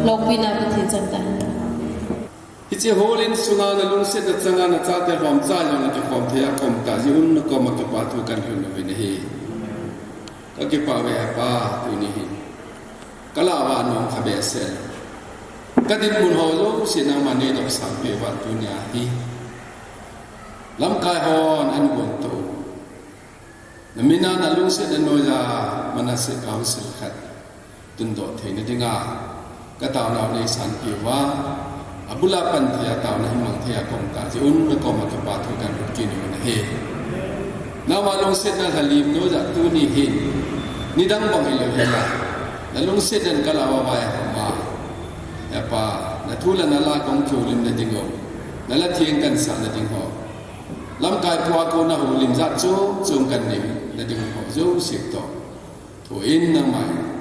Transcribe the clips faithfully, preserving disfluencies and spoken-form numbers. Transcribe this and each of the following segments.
Loupina Pathen chang ta. Hiche hall in sunga na lungsetna changa na chate lhomcha jong na kikhom thei a kom ta jeh un na koma kipa thu kan lhun uvin ahi. Ka kipa uve Pa, tuni hin ka lah uva nong kha behseh. Ka dinmun ho jouse nangman nei dopsang peh uva tunia hi lamkai hon an gon to. Na min a na lungsetna noiya Manasseh Council khat tundoh theina dinga ka taonau nei sanpeh uva, abul a pan thei a taona hin mang thei a kom ta jeh un na koma kipa thu kan lhun kit uvin ahi. Nangma lungsetna lhalim noiya tuni hin nidang bang hilou hela, na lungsetna in ka lah uva vai a hom a, He Pa, na thu le na la kong kiholimna ding u, na la theng kansahna ding ho, lamkai pua kona holim jat chom chom kan neina ding ho jouse toh, thu in nangman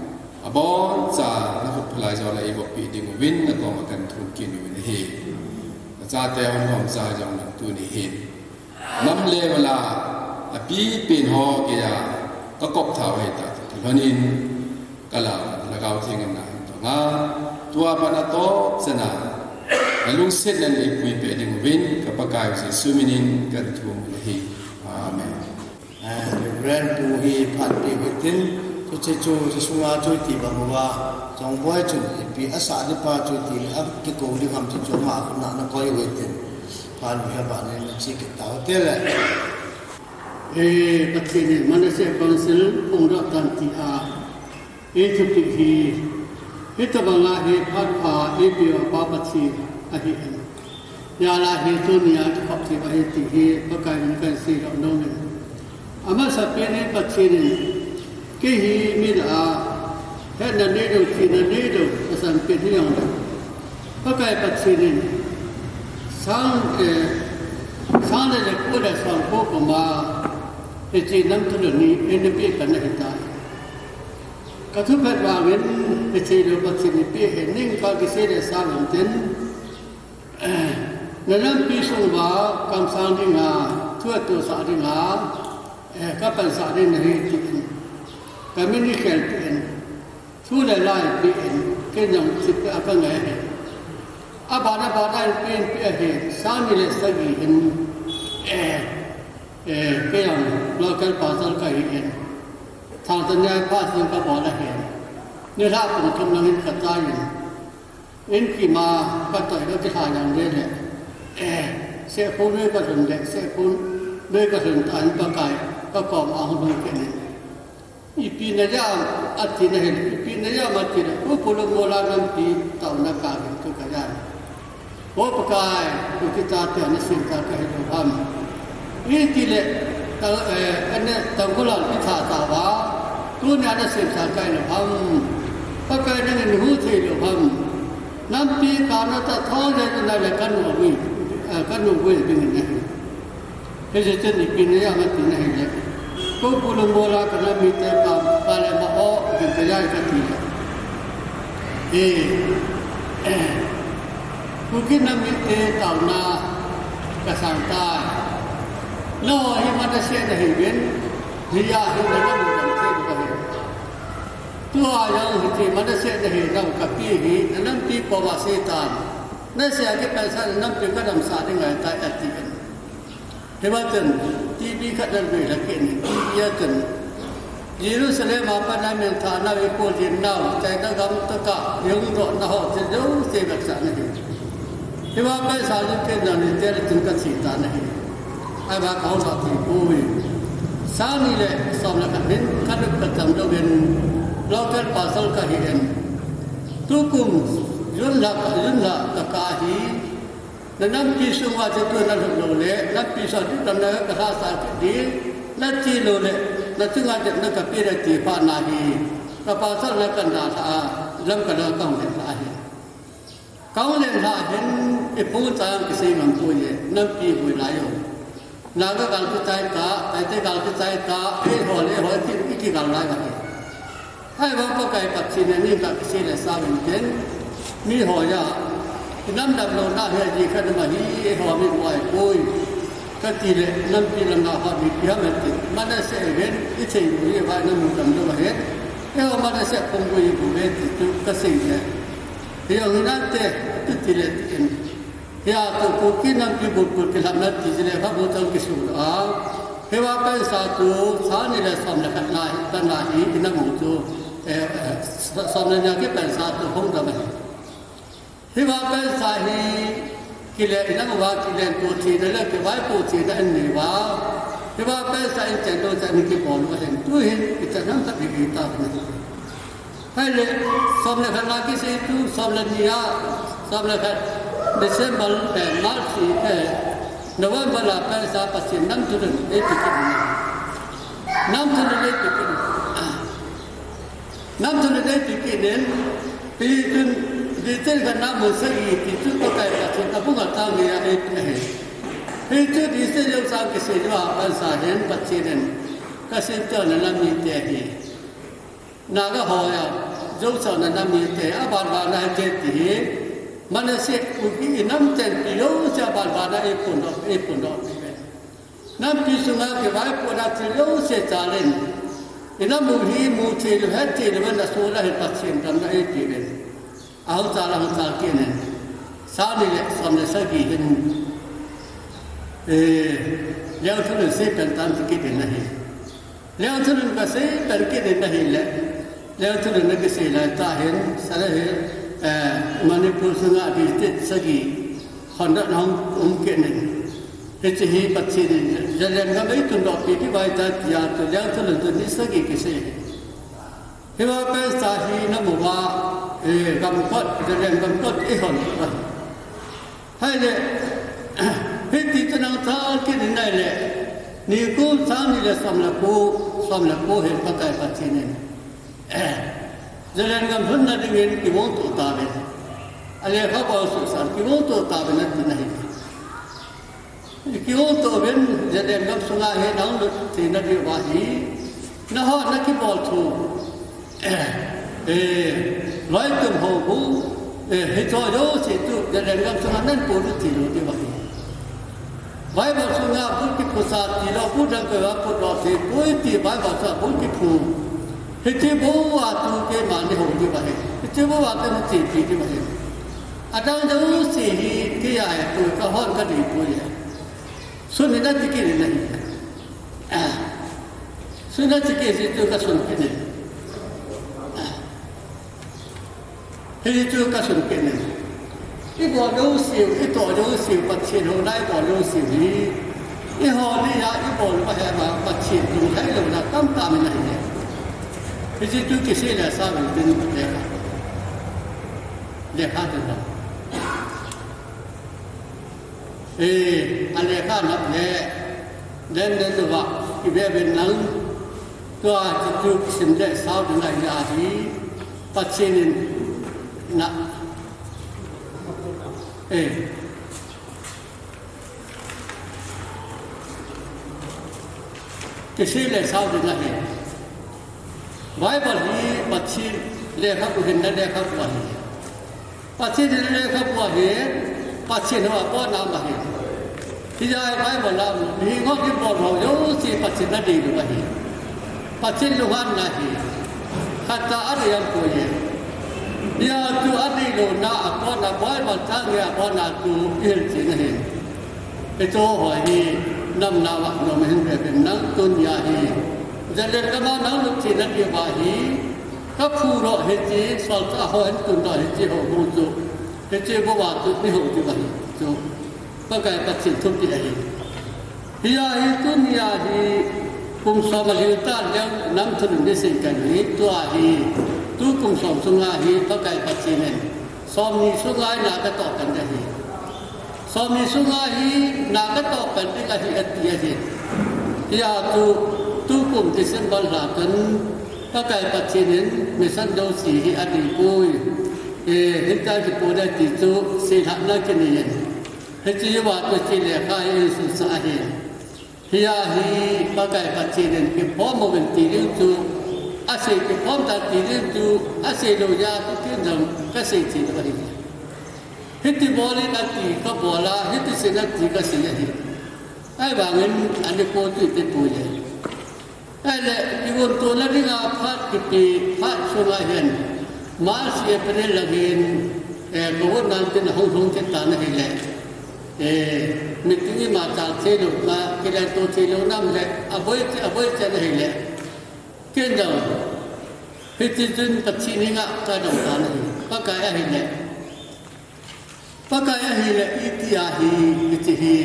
aboncha na khut phalai jol a eivoppi ding uvin na koma kan thum kit uvin ahi. Na chate hon lhomcha jong nang tuni hin nam le val a apipen ho geiya ka kop thau ahi tah, lhon in ka lah uva Lhagao Theng in na hin dong a, tua pat a toh chan a na lungsetna in eipui peh ding uvin ka Pakaiu Jesu min in kan thum u ahi. Amen. Eh, Reverend pu hi phat peh uhitin, chuche chu, chu sunga chu iti bang uva, Chongboi chun ipi asah ding pa chu iti le, akikou ding ham chu chu ama khut na na koi uhitin. Phat u hi aban in na che kit tau hite le. Eh, Pathen in Manasseh Council phongdoh tan tia eithupeh hi, hitobang a hi phat pha eipeh u Pa Pathen ahi in. Hia la hi tunia kikhop thei u ahi ti hi Pakai min kan seidoh nom in. Amasapen in Pathen in kei hi mi lah a hetna neilou, chihna neilou kasan pen hijongle, Pakai Pathen in sang, eh, sang le le ko le som ko koma hiche nam thulhut ni eina peh pan ahitai. Ka thupet vangin hiche lou Pathen in peh ahi, ning ka kisei le sa vin tin, na nampi sung uva kamsang dinga, thu atohsah dinga, eh, kapansah ding nahi tin, kamin eikhelpeh in, thu le la eipeh in, ken jong thipbeh a kangai ahi. Aban aban a eipeh in peh ahi, sang ni le sagi hin, eh, eh, kei jong local pastor kahi in, Thangcha nia phat sung kabol ahin, nilhah pung thum lang in kachai in, in kima katoi kakilha jong le le, eh, sehphon noi kalhun le, sehphon noi kalhun tah in Pakai kakom a hung lhung kit in, ipi najam ati nahile, ipi najam ati le, Pu Pulungbol a nampi taona kavin chu kajam. O Pakai, Kuki chate nasemsa kahilou ham? Itile, ta, eh, ane Tangkhul a kitha tauva, tunia nasemsa kahilou ham? Pakai nangin nahu theilou ham? Nampi kana ta thong le na le kanu vui, eh, kanu vui dingin nahi. Hiche chun ipi najam ati nahile, Pu Pulungbol a kanam mite pa, pa le ma o, din kajai kati le, eh, eh, Kuki nam mite taona kasang tai. Nangho hi Manasseh nahiuvin, hia hi nangho nam thei kahi. Tua jong hiche Manasseh nahi nau kapi hi, nanampi koma seitan. Nasei a kipansah, nanampi kadamsah ding ahitai atin. Hiva chun, T V khat nan vei lha kit in, T V a chun, Jerusalem a pat a min thah nau, i kol jin nau, China gam tah a i hung doh nau ho, hiche jouse vetsahna ahi. Hiva pensa jong kei jong ni tel chun ka thi tan ahi. Ahivang ka hung doh thei poi. Sang ni le som le khat hin ka lut ka cham jouvin local pastor ka hi in. Tukum June lha, June lha ka kah hi. Na nampi sunga chu tu na lut lou le, nampi sunga chu tam na ka lhasam kit ding, na che lou le, na chunga chu na ka pe le ti phat na hi, ka pastor na ka na lha a, lam ka la ka hung le lha hi. Ka hung le lha hin, i phung chang kisei ngam poi e, nampi vui lai o. Naga gal kichai ta, Paite gal kichai ta, eiho le eiho i ki, i kigal lai uva hi. Ahivang Pakai Pathen in eingah kisei le sa uvin tin, miho a, i nam dap louna hi ajeh khat na ahi, eiho mi bu ahipoi. Kati le, nampi lam na ho mipi ham tin, Manasseh hin, i thei u hi, vai na mu dam lou ahi. Eiho Manasseh phung bu i bu ve ti chu ka sei le. Hijong hinante, tu ti le ti in. Hia tu Kuki nampi bulpul kilhapna ti jile kha bu chang kisu a. Hiva pensa tu sang ni le som le khat na hi, ka na hi, i na mu tu, eh, eh, som le ni a kipensa tu hung dam ahi. Hiva pensa hi, kile i na mu va kilen tu thina le kivaipo thina in ni va. Hiva pensa in chen tu chen kibol u ahin tu hin, i chen ham khat ni ta ni. Ahile, som le khat na kisei tu, som le ni a, som le khat, December, eh, March, eh, November a pensa Pathen nam thulhun eipe kit in. Nam thulhun eipe kit in. Nam thulhun eipe kit in. Hichun, December khat na mun sagi ti chu Pakai Pathen abung a tang ni a eipe ahi. Hichu December leo sang kisei lou a pensa hin Pathen in. Ka sei chu na nam mite hi. Naga ho a, jouse na nam mite, aban ban a hite ti hi, Manasseh Kuki i nam chenpi jouse aban ban a eiphun doh, eiphun doh pi uve. Nampi sunga kivaipohna thil jouse chal in, i na mu hi mu thei lou, he thei lou, na soh a hin Pathen damna eipe uve. Ahung chal, ahung chal kit in. Sang ni le som le sagi hin, eh, Lengthulun sei pen tan ti kit in ahi. Lengthulun ka sei pen kit in ahile, Lengthulun na kisei lai tah hin, sale hi, eh, Manipur sunga district sagi hon doh na hung um kit in. Hiche hi Pathen in Zalengam ei tun doh pi ti vai ta tia tu Lengthulun tu ni sagi kisei. Hiva pensa hi na mu va, eh, gam kot, Zalengam kot i hon va. Ahile, hiti chun ahung chal kit in ahile, nikum sang ni le som le ko, som le ko hin Pakai Pathen in. Zalengam lhunna dingin kivon to tauve. Alekhabol suhsan kivon to tauve na ti na hi. Kivon to uvin, Zalengam sunga hi nahung lut theina diuva hi, nahon na kibol thu. Eh, loitum ho bu, eh, hicho jouse chu, Zalengam sunga nan polut thei lou diu ahi. Bible sunga bu kiphusa tilou, bu dang koi va put lou thei poi ti Bible sunga bu kiphu. Hiche bu a chu keima ni hou diu ahi. Hiche bu a chu na chepi diu ahi. Adang jouse hi kei a hi tu ka hon ka dei poi e. Sun hi na ti kit in ahi. Ah. Sun na ti kit in chu ka sun kit in. Ah. Hichu ka sun kit in. I bol jouse u, i toh jouse u, Pathen houna i bol jouse u hi. Eiho ni a i bol u ahi ma Pathen lunglhai louna tamtah min ahi. Hichu kisei le sa uvin tin lekha. Lekha tin ba. Eh, alekha nap le, den den uva, i ve uvin lang, tua chu chu kisim le sao ding ahi ahi, Pathen in na, eh, kisei le sao ding ahi. Bible hi Pathen lekhabu hinna lekhabu ahi. Pathen hinna lekhabu ahi, Pathen ho a kona ahi. Hijeh a Bible a mihem hon ibol ho jouse Pathen na deilou ahi. Pathen lunghanna ahi. Khat a adei aum poi. Hijeh chun adeilouna a kona Bible chang a kona chu i hil cheh ahi. Hiche ho hi nam nau a nom hin ve uvin lang tuni a hi. Jerusalem gam a nang lut theina diuva hi, ka phu doh hiche, solchah ho hin tun doh hiche ho bou chu, hiche bou a chu nei hou diu ahi chu. Pakai Pathen thupeh ahi. Hia hi tunia hi kum som alhin tan leh nam thum in nei sei kan hi, tua hi tu kum som sunga hi Pakai Pathen in somni sunga hi na ka toh kan ahi. Somni sunga hi na ka toh kan ding ahi ati ahi. Hia chu tu kum December lha chun Pakai Pathen in mission jouse hi anei poi. Eh, hitia kipo ding ti chu seilhahna kinei in. Hiche hi va tu hiche lekha hi eisuhsah ahi. Hia hi Pakai Pathen in kiphom uvin ti ding chu, asei kiphom tan ti ding chu, asei lou jeh a chu ken jong ka sei thei lou ahi. Hiti bol in ati ka bol a, hiti sei in ati ka sei ahi. Ahivangin ani po chu iti poi e. Ahile, kigon tona dinga phat kiti, phat sunga hin, March, April lang hin, eh, Covid nineteen ahung lhung kit tan ahile, eh, meeting ima chal thei lou, ma, kilen to thei lou nam le, aboi, aboi chen ahile, ken jong, hiti chun Pathen henga ka dong tan ahi, Pakai ahile. Pakai ahile iti ahi, iti hi,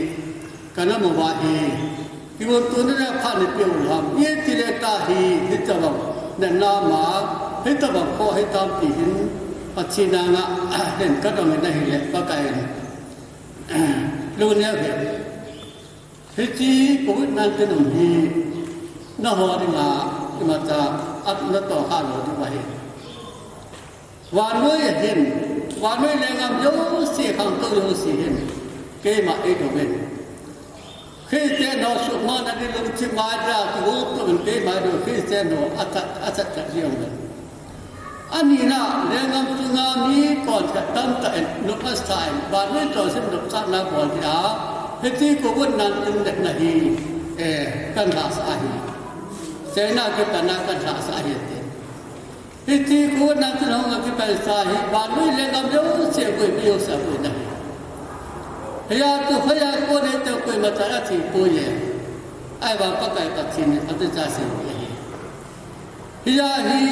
ka na mo va hi, kigon tona dinga phat nei peh u ham, iti le ta hi, hitabang, na na ma, hitabang kho hitam ti hin, Pathen henga, hin ka dong in ahile, Pakai in, lungneohe. Hiche Covid nineteen um hi, nangho dinga, imacha, at na toh kha lou diu ahi. Vannoi hin, vannoi lenggam jouse, khangtou jouse hin, keima eidoh uvin. Christian ho suhmang na ding lungthim a dia, kigotto uvin keima eidoh, Christian ho, achat, achat chat jeng uvin. Anina, lenggam chunga mi konkhat tamtah in, nopsah in, vannoi chonset nopsahna bol dia, hiche Covid nineteen natna hi, eh, kan lhahsah ahi. China kipat na kan lhahsah ahi ti. Hiche Covid nineteen hung a kipatsa hi, vannoi lenggam jouse, koi mi jouse aboina ahi. Hia tu hia koi nei te koima chan athi poi e. Ahivang Pakai Pathen in phatechan asei ahi. Hia hi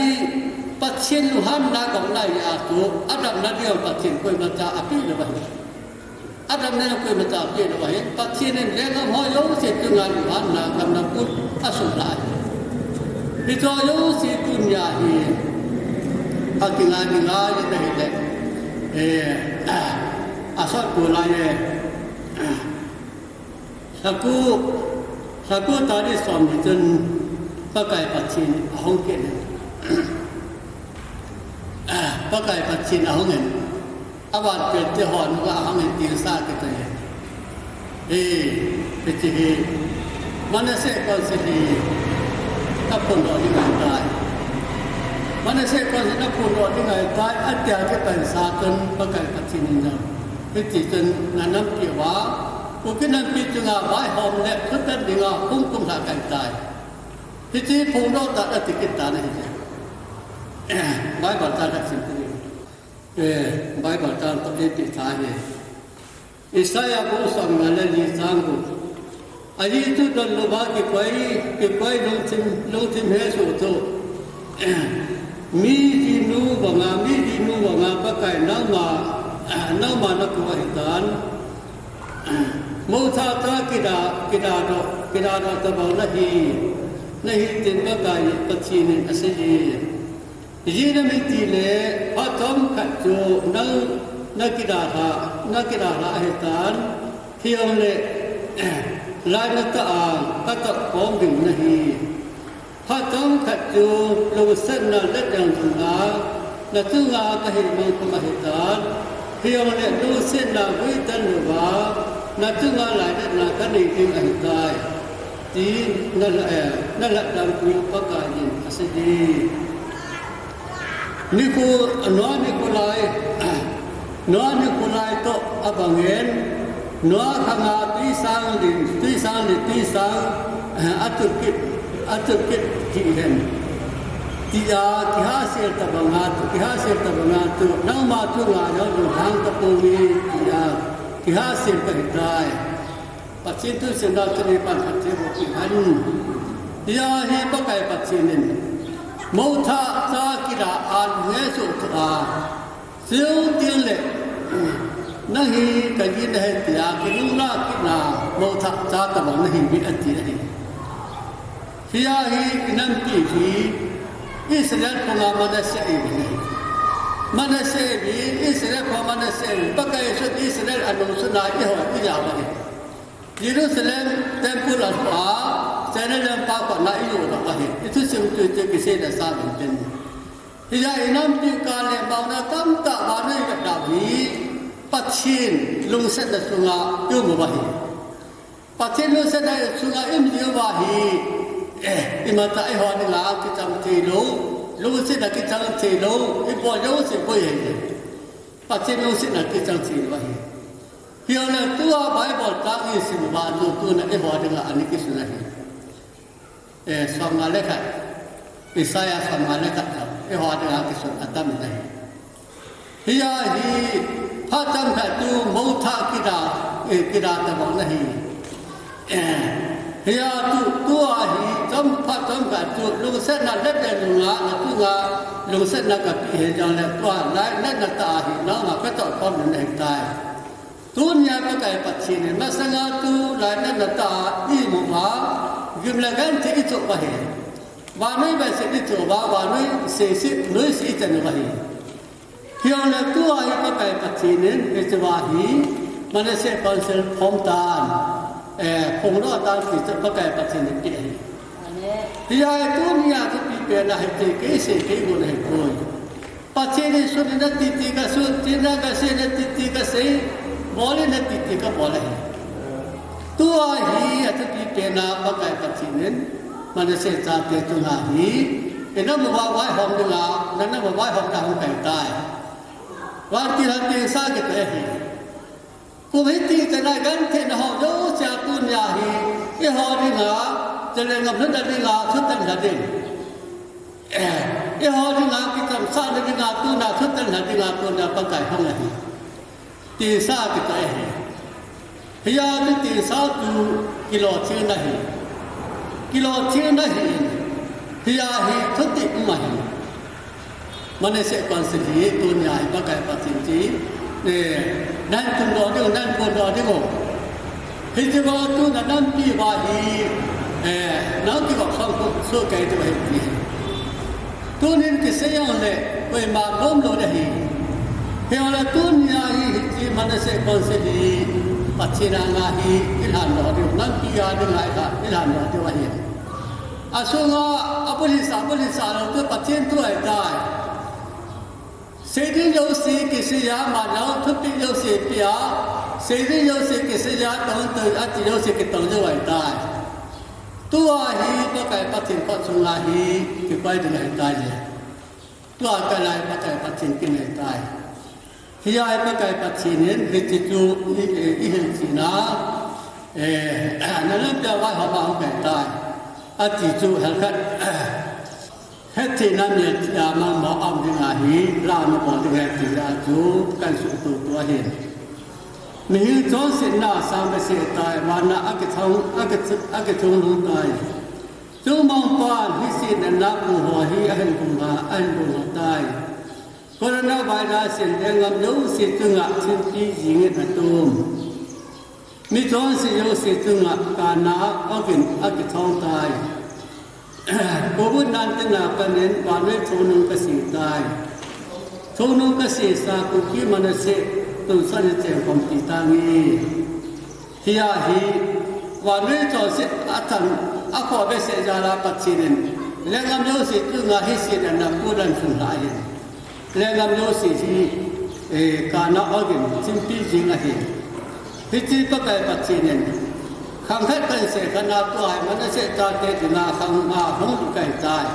Pathen lunghanna gam nai a chu, adamna dia Pathen koima cha apeh lou ahi. Adamna koima cha apeh lou ahi. Pathen in lenggam ho jouse chunga lunghanna gam na put asoh lai. Hiche jouse tunia hi, akingai ngai na hile, eh, asot tou lai e. Lhakut, lhakut tarik somni chun Pakai Pathen ahung kit in. Pakai Pathen ahung in. Avan pet te ho nunga ahung in tilsa kit in. He, hiche hi. Manasseh council hi. Naphondoh ding ahitai. Manasseh council naphondoh ding ahitai. Atia kipatsa chun Pakai Pathen in jong. Hiti chun na nampi uva. Kuki nampi chunga vaihom le thutan dinga hung kumlha kahitai. Hiche phongdoh tah a ti kit tan ahi. Bible chang kasim kit ding. Eh, Bible chang toh eipeh tha ahi. Isaiah bung somnga le li chang gup. Ajeh chu donlouva kikoi, kikoi lungthim, lungthim hesoh chu. Mi jinu banga, mi jinu banga Pakai nangma, nangma nakou ahitan. Mouthah cha kida, kidadoh, kidadoh tabang nahi, nahi tin Pakai Pathen in aseiye. Ijeh inem itile, phat chomkhat chu nang nakidalha, nakidalha ahitan, hijongle, lainatah a katahkhom ding nahi. Phat chomkhat chu lungsetna let jeng jing a, nachunga kahimang khum ahitan, hijongle lungsetna guitan louva, nachunga lainatna kanei ding ahitai, tin nalha, eh, nalhatdampiu Pakai in aseiye. Nikho, Noah nikho lai, Noah nikho lai toh abangin, Noah khanga twisang lim, twisang lim, twisang, eh, atup kit, atup kit jeh in. Tia kihasel tabanga tu, kihasel tabanga tu, nangma chunga jong lunghang tapouve, tia kihasel kahitai. Pathen thu simna chun ipan phatthei boh peh hen. Hia hi Pakai Pathen in, mothah cha kila a nge so thu a, siu tin le, na hi ka ji na he tia, ki lung la ki na, mothah cha ta bang na hi bi a ti a hi. Hia hi i nampi hi, Israel phunga Manasseh i bi hi. Manasseh i bi, Israel phunga Manasseh i bi, Pakai sun Israel a nung sun a i ho i ya ba hi. Jerusalem temple a hua, Jerusalem pa kona i yo na ahi. I thusim tu tu kisei na sa ben ten. Hia i nampi ka le mauna tamtah va nei ve da hi. Pathen lungsetna sunga i um u ahi. Pathen lungsetna sunga i um u ahi. Eh, i mata i ho ni la kichang thei lou. Lungsetna kichang thei lou. I bol lou se boi he. Pathen lungsetna kichang thei lou ahi. Hijongle tua Bible tah i sim uva chu tuna eiho dinga ana kisun ahi. Eh, somnga le khat, Isaiah somnga le khat, eiho dinga kisun atam ahi. Hia hi phat chomkhat chu mothah kila, eh, kila tabang ahi. Eh, hia chu tua hi chom phat chomkhat chu lungsetna le le nunga, na tunga lungsetna kapi he jongle tua lainatna tah hi nangma katoh khom na ahitai. Tunia Pakai Pathen in masanga tu lainatna tah a i mu uva, gim le genthei i choh uva hi. Vannoi behseh i choh uva, vannoi seiset, noise i chan uva hi. Hijongle tua hi Pakai Pathen in, hiche va hi, Manasseh Council form tan, eh, phongdoh tan ti chu Pakai Pathen in pe ahi. Hia hi tunia thupi pen a hi ti, kei sei kei gon ahi poi. Pathen in sun in ati ti ka sun, tin in kasei in ati ti kasei, bol in ati ti kabol ahi. Tua hi athupi pen a Pakai Pathen in, Manasseh chate chunga hi, i nam uva vaihom dinga, na nam uva vaihom na hung kai tai. Vantil a tengsa kitoh ahi. Kum hiti chana gentheina ho jouse a tunia hi, eiho dinga, Zalengam lhunna dinga, thutan lha ding. Eh, eiho dinga, kichamsahna dinga, tuna thutan lha dinga, tuna Pakai hung ahi. Tengsa kitoh ahi. Hia chu tengsa chu kilou thilna ahi. Kilou thilna ahi. Hia hi thupi um ahi. Manasseh Council hi tunia hi Pakai Pathen chi, eh, nan tum doh ding, nan kun doh ding o. Hiche va tuna nampi va hi, eh, nang kivop sang khu su kai tu hi ti. Tunin kisei jongle, koima lom lou ding ahi. Hijongle tunia hi hiche Manasseh Council hi, Pathen anga hi, i lhan doh ding, nampi a dinga i lhan doh ding ahi. Asunga, abulhitsa, abulhitsa lou chu Pathen thu ahitai. Seiding jouse kisei a, manau thupi jouse pea, seiding jouse kisei a, tong tong ati jouse kitong jou ahitai. Tua hi Pakai Pathen khut sunga hi kikoi ding ahitai je. Tua kalai Pakai Pathen kin ahitai. Hia hi Pakai Pathen in hiche chu i, i, i hilchetna, eh, na lampi a vaihom a hung kai tai. Ati chu helkhat. Hetthemna melchihna mama um ding ahi, lama bol ding ahi ti a chu kan suhtutu ahi. Mihem chonsetna sang behseh tai, vana akithung, akith-, akithunglhung tai. Chumangpan hiche nana pu ho hi ahin bung a, ahin bung a tai. Coronavirus in lenggam jouse chunga thimpi jingin atum. Mi chonse jouse chunga kana ogin akithong tai. Covid nineteen a panin vannoi thonung kase tai. Thonung kasesa Kuki Manasseh tunsan chengkhom ti tange. Hia hi vannoi chonset athan akhoh behseh jal a Pathen in lenggam jouse chunga hiche nana pudan sun lai. Lenggam jouse hi, eh, kana ogin thimpi jing ahi. Hiche Pakai Pathen in khang khat kan seh khat na tua hi Manasseh chate dinga khang a hung lut kai tai.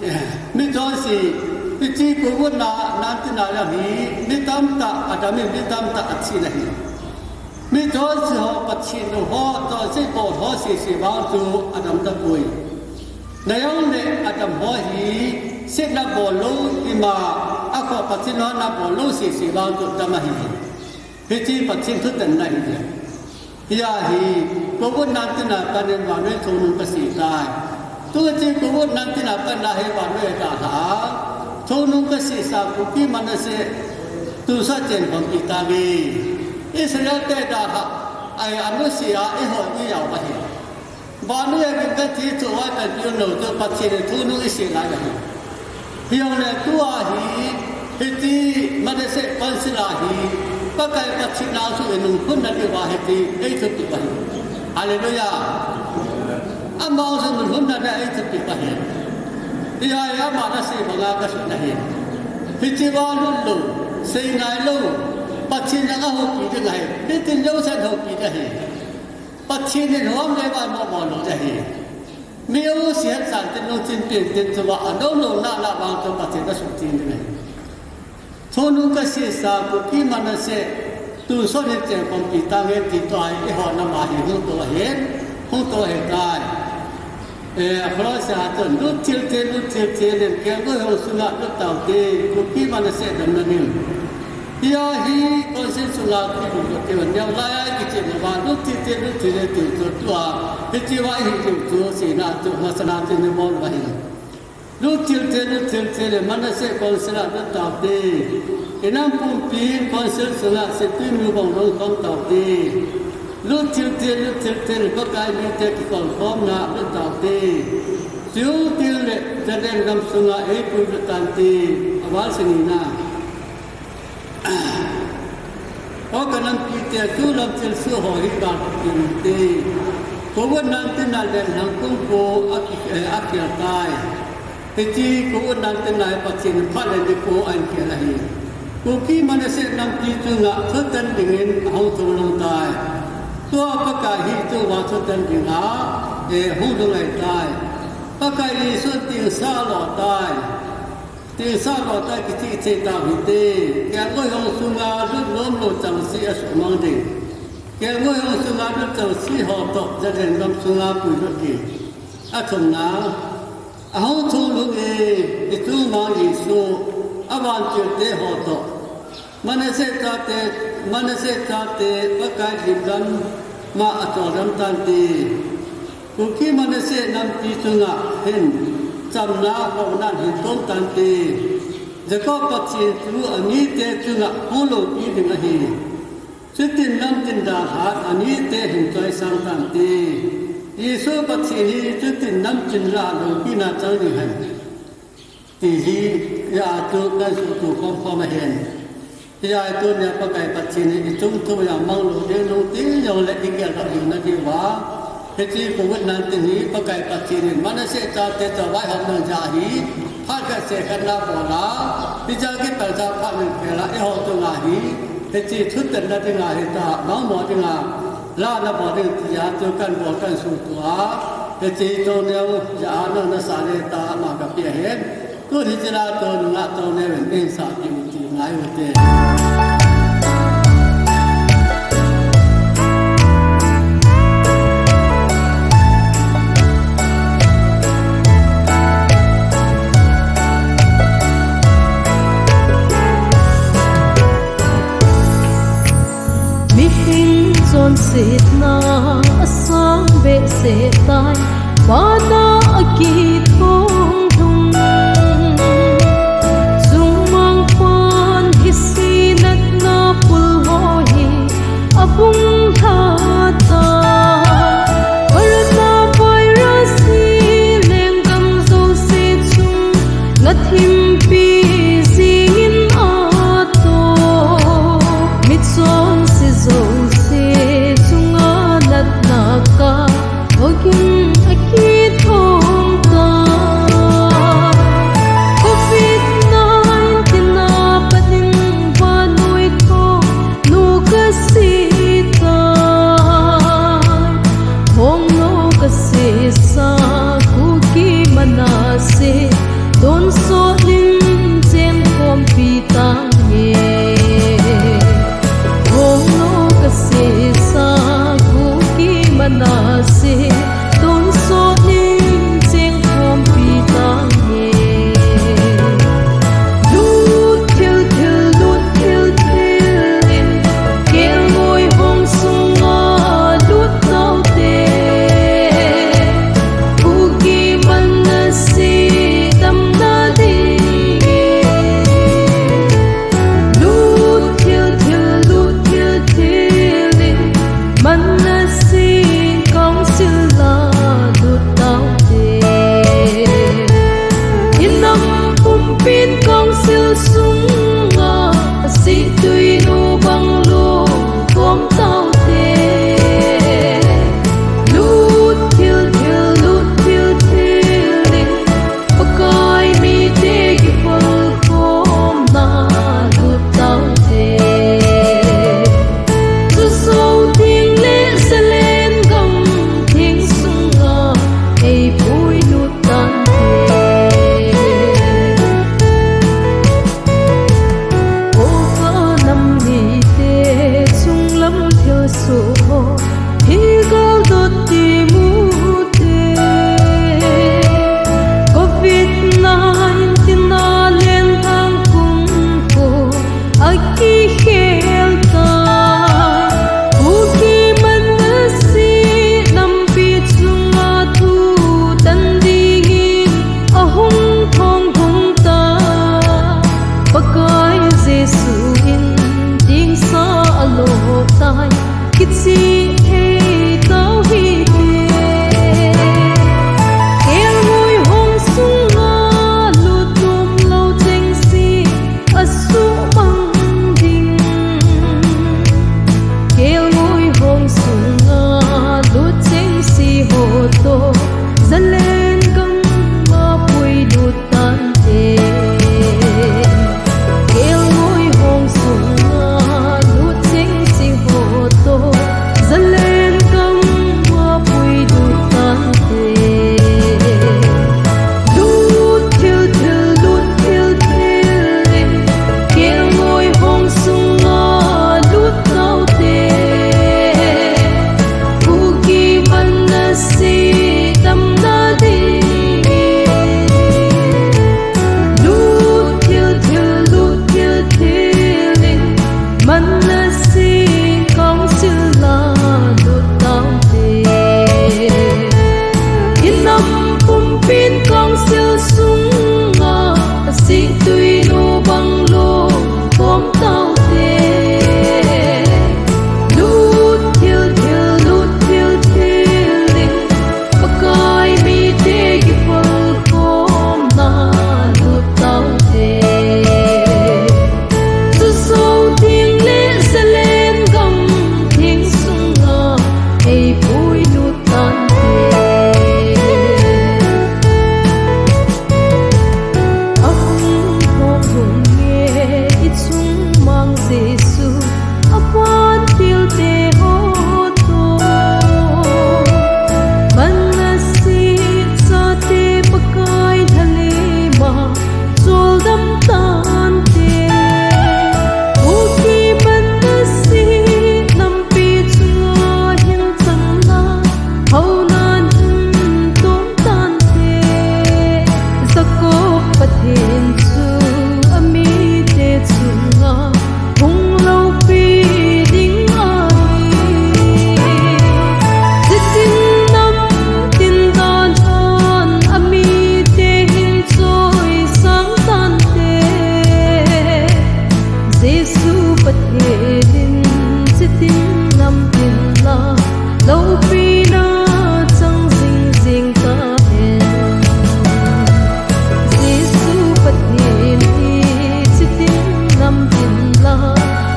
Eh, mi chonse, hiche Covid nineteen a jong hi, mi tamtah adam in, mi tamtah athi ahi. Mi chonse ho, Pathen lou ho, chonset bol ho sese vang chu adam tapoi. Najongle adam ho hi, setna bol lou ima, akhoh Pathen lhonna bol lou sese vang chu adam ahi. Hiche Pathen thutanna ahi. Hia hi, Covid nineteen a panin vannoi thonung kase tai. Tuti Covid nineteen a pat na hi vannoi a dalha a, thunung kasih sa Kuki Manasseh tonsot cheng khompi tange. Israel te dalha a, ai anusia eiho ijao ahi. Vannoi a gim kathi chu vai kan piu no chu Pathen in thunung isih lai ahi. Hijongle tua hi, hiti Manasseh Council a hi, Pakai Pathen a chu inung hunna diuva hiti, eithupeh ahi. Hallelujah. Ama chu inung hunna dia eithupeh ahi. Hijeh a ama nasei banga kasei ahi. Hichea lut lou, sei ngai lou, Pathen jong ahoupi ding ahi. Hitin jousen houpi ding ahi. Pathen in hom le vai momo lou ding ahi. Mi jouse hetsan tin, lungchin peng tin, chua alou lou nana vang chu Pathen asuhtheng ding ahi. Thunung kasih sa Kuki Manasseh tonsot hi cheng khompi tange ti tua hi eiho nama hi hung tou ahin, hung tou ahitai. Eh, akhola sa chun, lut thil thil, lut thil thil in, kelngoi hong sunga lut taute, Kuki Manasseh damna ding. Hia hi council sunga kilut lut thil, neo lai a kichep uva, lut thil thil, lut thil thil chu tua, hichea hi lut chu, seina chu, masanga chu ni bol uva hin. Lut thil thil, lut thil thil in, Manasseh Council a lut taute. Inam pumpi Council sunga seitwi nu bang lou khom taute. Lut thil thil, lut thil thil in, Pakai mite kikhol khomna lut taute. Chuteng le Zalen gam sunga eipui lut tante. Aval sini na. O kanampi te, tulam thilsoh ho hi gal tin te. Covid nineteen a lenlhang kum ko aki, eh, akhel tai. Hiti Covid nineteen a hi Pathen in phat le nikho ahin khel ahi. Kuki Manasseh nampi chunga thutan dingin ahung thulhung tai. Tua Pakai hi tuva thutan dinga, eh, hung lungai tai. Pakai Jesu tingsah lo tai. Tingsah lo tai kiti thei tau hite. Kelngoi hong sunga lut nom lou chengse asuhmang ding. Kelngoi hong sunga lut chengse ho toh Zalen gam sunga puilut ding. Athumna, ahung thulhung e, ichung mang Jesu, avantil te ho toh. Manasseh chate, Manasseh chate, Pakai lim lam ma acholdam tante. Kuki Manasseh nampi chunga hin chamna honan hin tom tante. Jacob Pathen chu amite chunga hung loupi ding ahi. Chutin namtin dalha a anite hin choisang tante. Jesu Pathen hi chutin namtin lah a loupina chang ding ahi. Ti hi, hia chu kan suhtup khomkhom ahin. Hia tunia Pakai Pathen in ichung thu a mang lou ding lungthim jongle igel lou ding nadiuva. Hiche Covid nineteen hi Pakai Pathen in Manasseh chate chu vaihom nung jeh hi, phat khat seh khat na bol a, hijeh a kipat a phat nung phel a, eiho chunga hi, hiche thutanna dinga hita, mangmo dinga, la nabol ding tia, chu kan bol kan suhtup a, hiche toneo, ja a nang nasa le ta, ama kapeh ahin. Tun hiche la tonunga toneo in einsahpeh u ti ngai ute. Mihing chonsetna asang behseh tai, vana akithong lhung. Chungmangpan hiche natna pul ho hi abung lha tai. Corona virus hi lenggam jouse chung ngathimpi jingin atoh. Michonse jouse chunga natna kah hogin akithong tai. Covid nineteen a pat in vannoi thonu kasei tai. Hongno kasei sa Kuki Manasseh, tonsot in chengkhompi tange. Hongno kasei sa Kuki Manasseh, tonsot in chengkhompi tange. Lut thil thil, lut thil thil in, kelngoi Kelngoi hong sunga lut chengse ho toh, zalen gam a puilut tante. Kelngoi hong sunga lut chengse ho toh, zalen gam a puilut tante. Lut thil thil, lut thil thil in, kelngoi hong sunga lut taute. Kuki Manasseh damna dingin. Lut thil thil, lut thil thil in, Manasseh council a lut taute. Inam pumpin council sunga, asingtui nu bang lom khom taute. Lut thil thil, lut thil thil in, Pakai mite kipolkhomna lut taute. Chujouteng le Zalen gam theng sunga, eipui lut tante. Ahung thong hung nge i chung mang Jesu, avantil te ho toh. Manasseh chate Pakai lhalema, choldam tante. Kuki Manasseh nampi chunga hin chamna, honan hin tom tante. Jakob Pathen chu amite chunga hung loupi ding ahi. Chitin namtin dalhan amite hin choisang tante. Jesu Pathen in chitin namtin la, loupina chang jing jing tahen. Jesu Pathen hi chitin namtin la,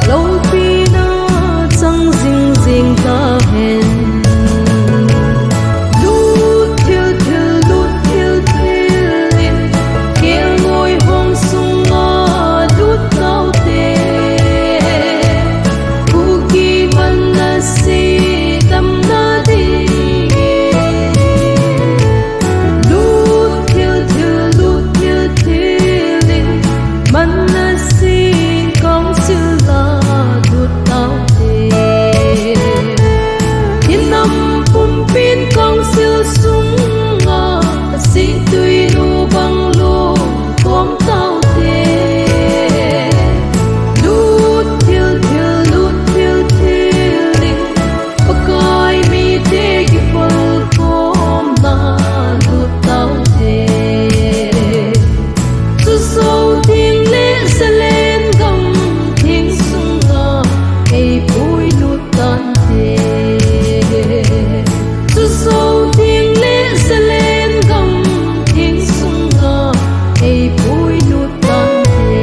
loupina chang jing jing tahen. Lut thil thil, lut thil thil in, kelngoi hong sunga lut taute. Kuki Manasseh damna dingin. Lut thil thil, lut thil thil in, Manasseh council a lut taute. Inam pumpin council sunga, asingtui nu bang lom khom taute. Lut thil thil, lut thil thil in, Pakai mite kipolkhomna lut taute. Chujouteng le Zalen gam theng sunga, eipui lut tante. Chujouteng le Zalen gam theng sunga, eipui lut tante.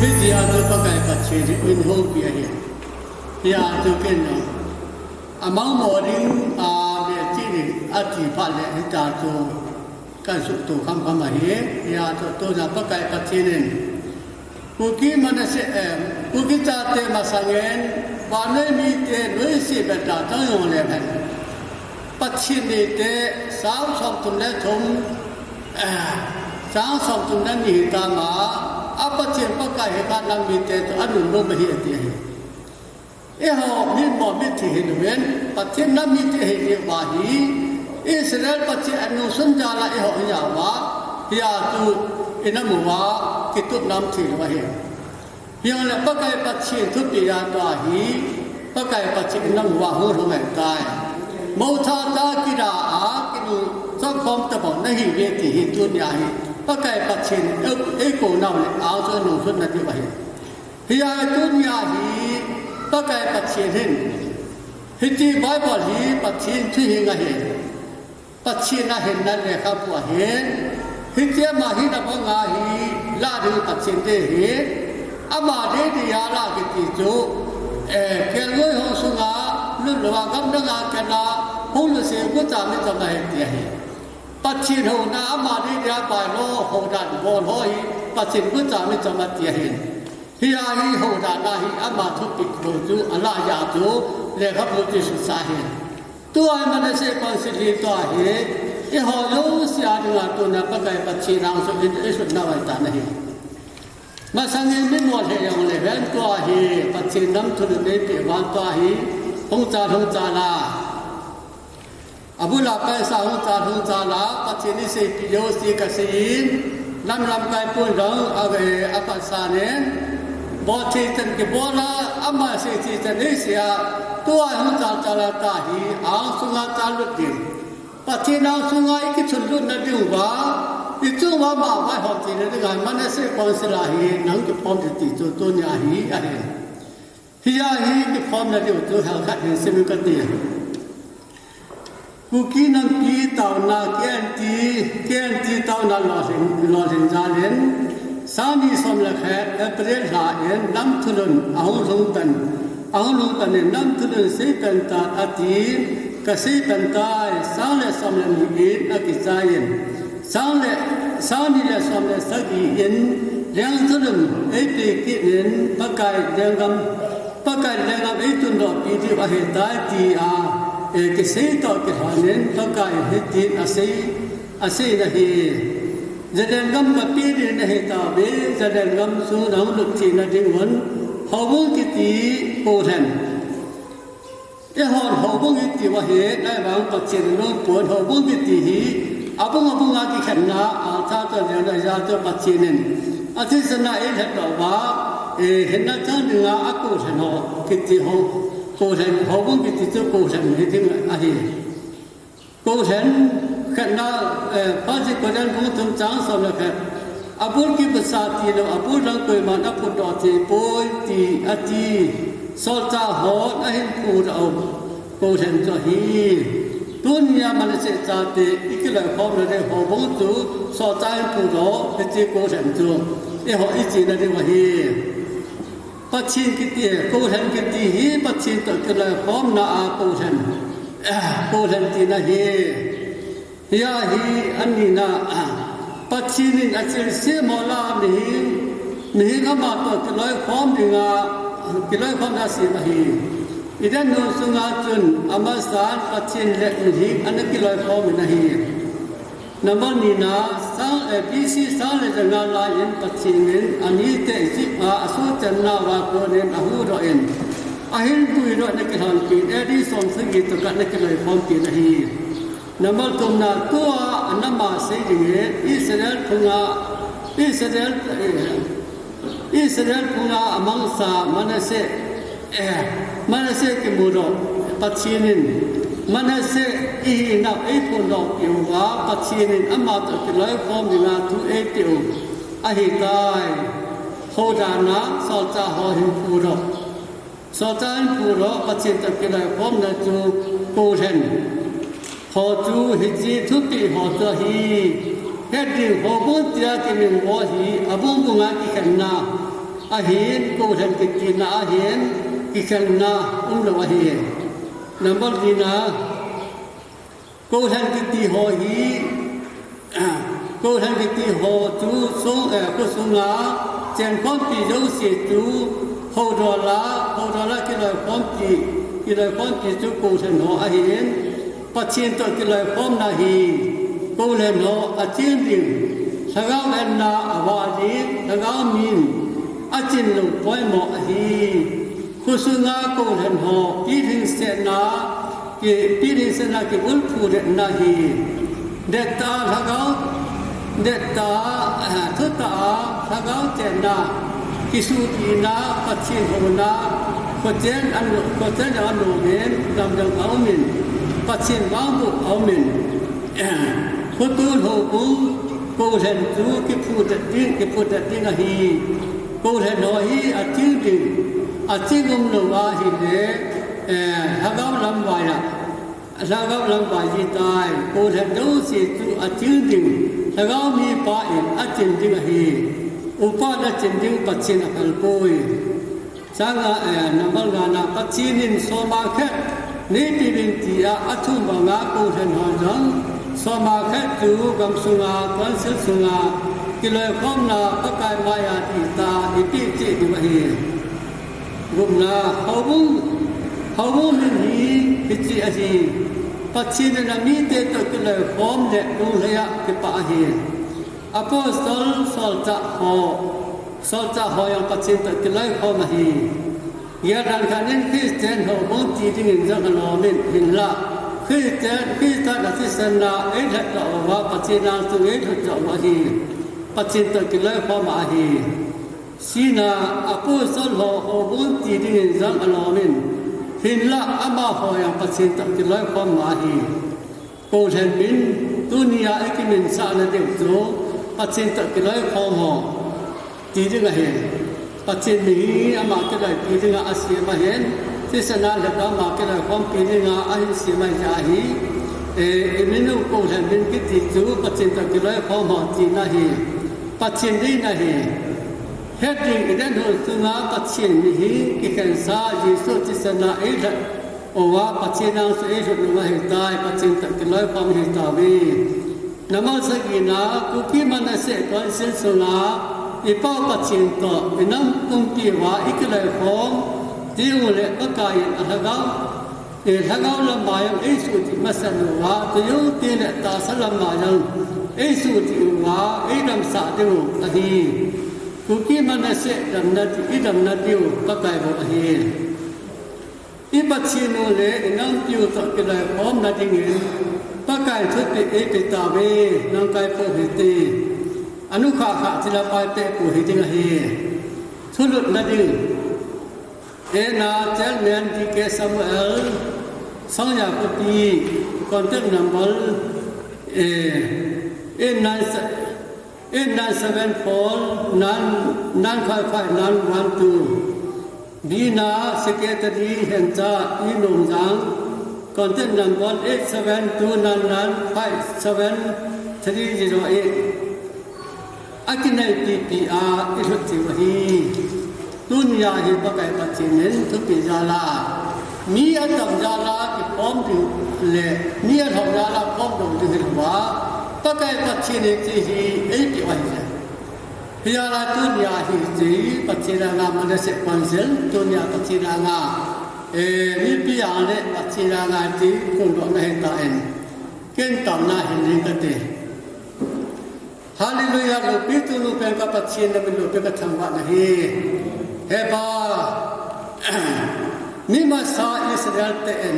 Hitia chu Pakai Pathen in houpi ahi. Hia chu ken a, amang mo ding a ve chi ding ati phat le hitia chu kan sukto khamkham ahi. Hia chu tuna Pakai Pathen in Kuki Manasseh, eh, Kuki chate masangin, vannoi mite noise beta tang jong le hen. Pathen nite, sang somthum le thum, eh, sang somthum le ni hitama, a Pathen Pakai hi kha nam mite chu anunnom ahi ati ahi. Eiho, mimo mithi hilou vin, Pathen nam mite hi diu ahi, Israel Pathen anungsun jal a eiho ijaova, hia chu ina mu uva, kitup nam thilou ahi. Hijongle Pakai Pathen thupeh a tua hi, Pakai Pathen ina mu uva hung lhung ahitai. Motha ta kida a, kinu changkhom tabang nahiuve ti hi tunia hi, Pakai Pathen ei, eikou nau le, a chu anungsun na diu ahi. Hia tunia hi Pakai Pathen hin, hiche Bible hi Pathen thuhing ahi. Pathen a hinna lekhabu ahi. Hiche ma hina banga hi, Lah ding Pathen dei hi, ama dei dia lah kiti chu, eh, kelngoi hung sunga, lut louva gamdanga kena, hung lut seh gucha michom ahi ti ahi. Pathen houna ama dei dia pai lou, houdan bol ho hi, Pathen gucha michom ati ahi. Hia hi houdan ahi, ama thupeh lou chu, alah jeh chu, lekhabu chu susa ahi. Tua hi Manasseh Council hi tua hi, eiho jouse a dinga tuna Pakai Pathen angsunga i, i sutna vai ta ahi. Masangin mi mol he jong le ven tua hi, Pathen nam thulu nei pe van tua hi, hung chal, hung chal a. Abul a paisa hung chal, hung chal a, Pathen in seipeh jouse kasei in, nam lamkai pun jong, a, a phatsan in, bol thei chan kibol a, ama sei thei chan eisei a, tua hung chal chal a ta hi, angsunga chal lut ding. Pathen angsunga i kichun lutna diuva, i chung uva ama vaihom theina dinga Manasseh Council a hi, nahung kiform ding ti chu tunia hi, ahi. Hia hi kiformna diu chu hel khat hin sim kate. Kuki nampi taona K N T, K N T taona lolhing, lolhing jal in, sang ni som le khat April lha in nam thulhun ahung lhung tan, ahung lhung tan in nam thulhun sei pan tan atin, kasei pan tai, sang le som le ni in akichai in, sang le, sang ni le som le sagi in, leng thulhun eipe kit in, Pakai lenggam Pakai lenggam eitun doh pi diu ahitai tia, eh, kisei toh kilhon in Pakai hitin asei, asei na ahi. Zalen gam kape ding nahi tauve, Zalen gam sunga hung lut theina diuvin, houbung kiti kolhen. Eihon houbung iti uva hi, ahivang Pathen in alungpon houbung kiti hi, abung abunga kikhenna, a, tha toh lena ja toh Pathen in. Athisan a eilhen doh uva, eh, hinna chang dinga akolhen ho, kiti ho, kolhen, houbung kiti chu kolhen hi ding ahi. Kolhen khatna, eh, First Corinthians bung thum chang som le khat. Abul kipasa tilou, abul lang koiman aphut doh thei poi ti ati. Solchah hon ahin phu doh u. Kolhen chu ahi. Tunia Manasseh chate i kiloikhomna ding houbung chu solchah in phu doh, hiche kolhen chu eiho i chena diu ahi. Pathen kiti, kolhen kiti hi Pathen toh kiloikhomna a kolhen, kolhen tina ahi. Hia hi anina, Pathen in achil sem ho lah a mihem, mihem ama toh kiloikhom dinga, kiloikhomna asem ahi. Eden hon sunga chun amasan Pathen le mihem ana kiloikhom in ahi. Number nina, sang, eh, B C sang le janga lai in Pathen in amite Egypt a asoh channa uva konin ahuhdoh in, ahin puidoh in akilhonpin, A D som sagi tokah in akiloikhompi in ahi. Number thumna, tua anama sei dingin, Israel phunga, Israel, eh, Israel phunga amangsa Manasseh, eh, Manasseh kimudoh, Pathen in, Manasseh ihina eiphondoh piuva, Pathen in ama toh kiloikhom dinga thu eipeh u ahitai. Houdan a solchah ho hin phudoh. Solchah in phudoh, Pathen toh kiloikhomna chu kolhen ho chu hiche thupeh ho chu ahi. Het ding, houbung tia kiming ho hi abung bunga kikhenna ahin, kolhen kitina ahin, kikhenna umlou ahi. Number lina, Kolhen kiti ho hi, kolhen kiti ho chu sung, eh, khosunga chenkhompi jouse chu houdola, houdola kiloikhompi, kiloikhompi chu kolhen ho ahin, Pathen toh kiloikhomna hi kolhen ho aching ding, lhagao enna avah ding, lhagao min achin lou poimo ahi. Khosunga kolhen ho, pilhingsetna, ki, pilhingsetna kiulphu detna hi. Dettah a lhagao, dettah a, eh, thutah a lhagao chenna, kisuhdihna, Pathen houna, khochen an, khochen jong anom in, lamjang aumin, Pathen vangboh aumin. Khotun houbung, kolhen chu kiphudet ding, kiphudet ding ahi. Kolhen ho hi aching ding, aching umlou ahile, eh, lhagao lamvai a, lhagao lamvai jitai. Kolhen jouse chu aching ding, lhagao mipa in aching ding ahi. Upa na chin ding Pathen aphal poi. Changa, eh, number nga na Pathen in soma khat neipe uvin tia athum banga Kolhen ho jong soma khat chu gamsunga council sunga kiloikhomna Pakai maiya ding ta ipi ti diu ahi. Gupna, houbung, houbung min hi hiche ahi. Pathen in amite toh kiloikhom le lunglhai a kipah ahi. Apostle, solchah ho, solchah ho jong Pathen toh kiloikhom ahi. Gel dan khat in Christian houbung ti dingin jong alom in, hinlah Christian, Christa nathisan a eilhat doh uva Pathen angsunga eilhut doh u ahi. Pathen toh kiloikhom ahi. Sina, apostle ho houbung ti dingin jong alom in, hinlah amaho jong Pathen toh kiloikhom ahi. Kolhen min, tunia ikimin sahna diu chu Pathen toh kiloikhom ho ti ding ahi. Pathen mi hi ama kiloipi dinga asem ahin, thisan a lhep a ama kiloikhompi dinga ahin sem ahi. Eh, imin u Kolhen min kiti chu Pathen toh kiloikhom ho tina ahi. Pathen deina ahi. Het ding, Eden hon sunga Pathen mi hi kikhensa, Jesu thisan a eilhat uva Pathen angsunga eilhut nung ahitai, Pathen toh kiloikhom ahitauve. Number sagina, Kuki Manasseh council sunga ipao Pathen toh inam pumpi uva ikiloikhom diu le Pakai in alhagao, eh, lhagao lama jong eisuhthip masat uva, tujoute le tahsa lama jong eisuhthip uva eidamsah diu ahi. Kuki Manasseh damna di, idamna diu Pakai bou ahi. I Pathen u le inampiu toh kiloikhomna dingin Pakai in thupeh eipeh tauve, nangkai pou hite. Anukhah khah chila paipeh pou hiding ahi. Thulhutna ding. Ena, Chairman D K Samuel, Songya Kuki, contact number, eh, eight nine se-, eight nine seven four nine nine five five nine one two. Bina, Secretary Hencha, I Nomjang, contact number eight seven two nine nine five seven three zero eight. Akinai pipi a ilhut diu ahi. Tunia hi Pakai Pathen in thupeh jal a, mi atam jal a kikhom diu le mi alhom jal a khom diu ding hilou a, Pakai Pathen in hiche hi eipeh u ahi. Hijeh a tunia hi hiche Pathen anga Manasseh council, tunia Pathen anga, eh, mipi anga le Pathen anga hiche phondohna hitan, ken taona hin ding kate. Hallelujah, loupi tunu pen ka Pathen namin loupi kathangvah nahi. He Pa, mi masa Israel ten,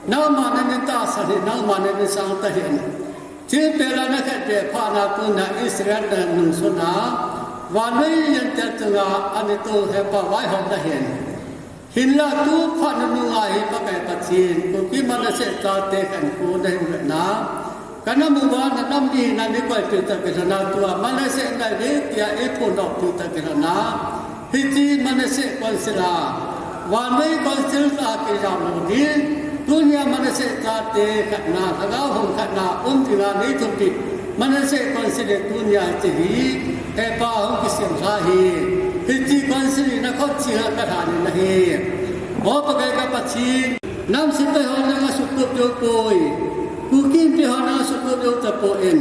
nangma namin tahsan hih, nangma namin sangtah hih. Thilpeh la nakhetbeh phat na tunia Israel nanungsunna, vannoi lentel chunga ana tou He Pa vaihom nahin. Hinlah tu phat nunga hi Pakai Pathen, Kuki Manasseh chate khankho nahin vetna, kanam uva nanam mihina neikoipeh toh kilhona tua Manasseh ngai ve tia eiphondohpeh toh kilhona, hiche Manasseh council a, vannoi council a kijam lou ding, tunia Manasseh chate khatna, lhagao hon khatna um dinga neithupeh Manasseh council in tunia hiche hi, He Pa hung kisem lha hi, hiche council in nakhut chenga kalhan in ahi. O Pakai ka Pathen, nam sepai ho nanga sukop jou poi, Kuki Inpi ho nanga sukop jou tapon,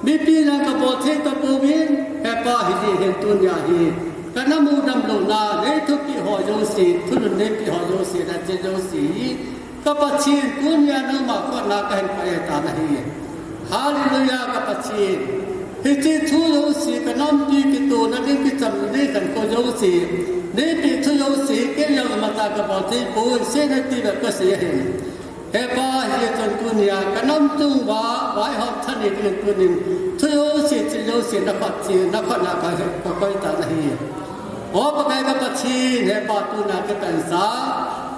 mipi nanga kabol thei tapouvin, He Pa hijeh hin tunia hi, kanam u damlouna neithupeh ho jouse, thulhut neipeh ho jouse, nache jouse hi, ka Pathen tunia nangma khut a kahin paitan ahi. Hallelujah ka Pathen. Hiche thu jouse, kanampi kitona ding kichamna ding khankho jouse, neipeh thu jouse, kei jong imacha kabol thei poi, seinati bep kasei ahin. He Pa, hijeh chun tunia kanam chunguva vaihom thanei dingin tunin thu jouse, thil jouse nakhut, nakhut a ka, kakoi tan ahi. O Pakai ka Pathen, He Pa tuna kipansa,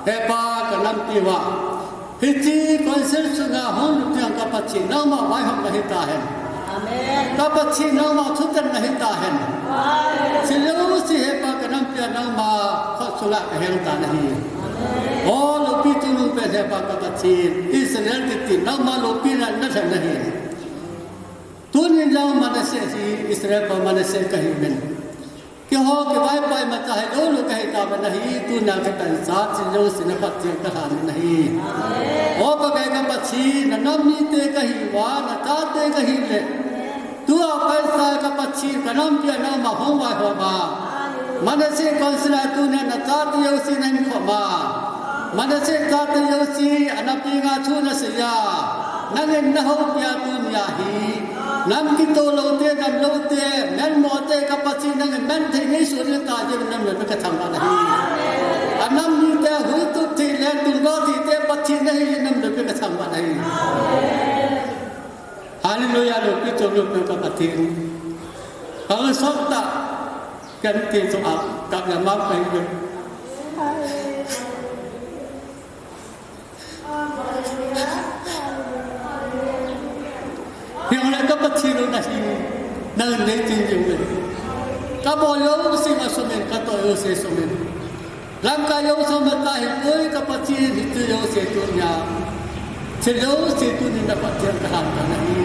He Pa kanampi uva hiche council sunga hung lut ding ka Pathen nangma vaihomna hitahen. Amen. Ka Pathen nangma thutanna hitahen. Amen. Thil jouse He Pa kanampi a nangma khut sunga kahengtan ahi. Amen. O loupi tunu pen He Pa ka Pathen, Israel kiti nangma loupina nalhen nahi. Tunin jong Manasseh hi Israel pa Manasseh kahiuvin, Keiho kivaipoh imacha hilou lou kahi tauvin ahi, tunia kipansa thil jouse na phatthei a kalhan in ahi. O Pakai ka Pathen, na nam mite kahi uva, na chate kahi le. Tua pansa ka Pathen ka nampi a nangma hung vaihom a. Manasseh council a tunia na chate jouse nahin khom a. Manasseh chate jouse a napi nga thu nasei a. Nangin nahoupi a tunia hi. Nam kitoh loute, nam loute, menmote ka Pathen nangin menthei neisoh ding tah jeh in nam loupin kathangvah nahi. A nam mite huhtup thei le tungdoh theite Pathen nahi jeh in nam loupin kathangvah nahi. Hallelujah, loupi chungnung pen ka Pathen. Ka sot tah, kan ti chu a, ka ya ma pai. Hijongle ka Pathen u nahi, nang nei tin jing le. Ka bol jouse ma sumin, ka toh jouse sumin. Lamkai jouse ma ta hi koi ka Pathen hi tu jouse tunia. Thil jouse tunin na Pathen ka ham ka nahi.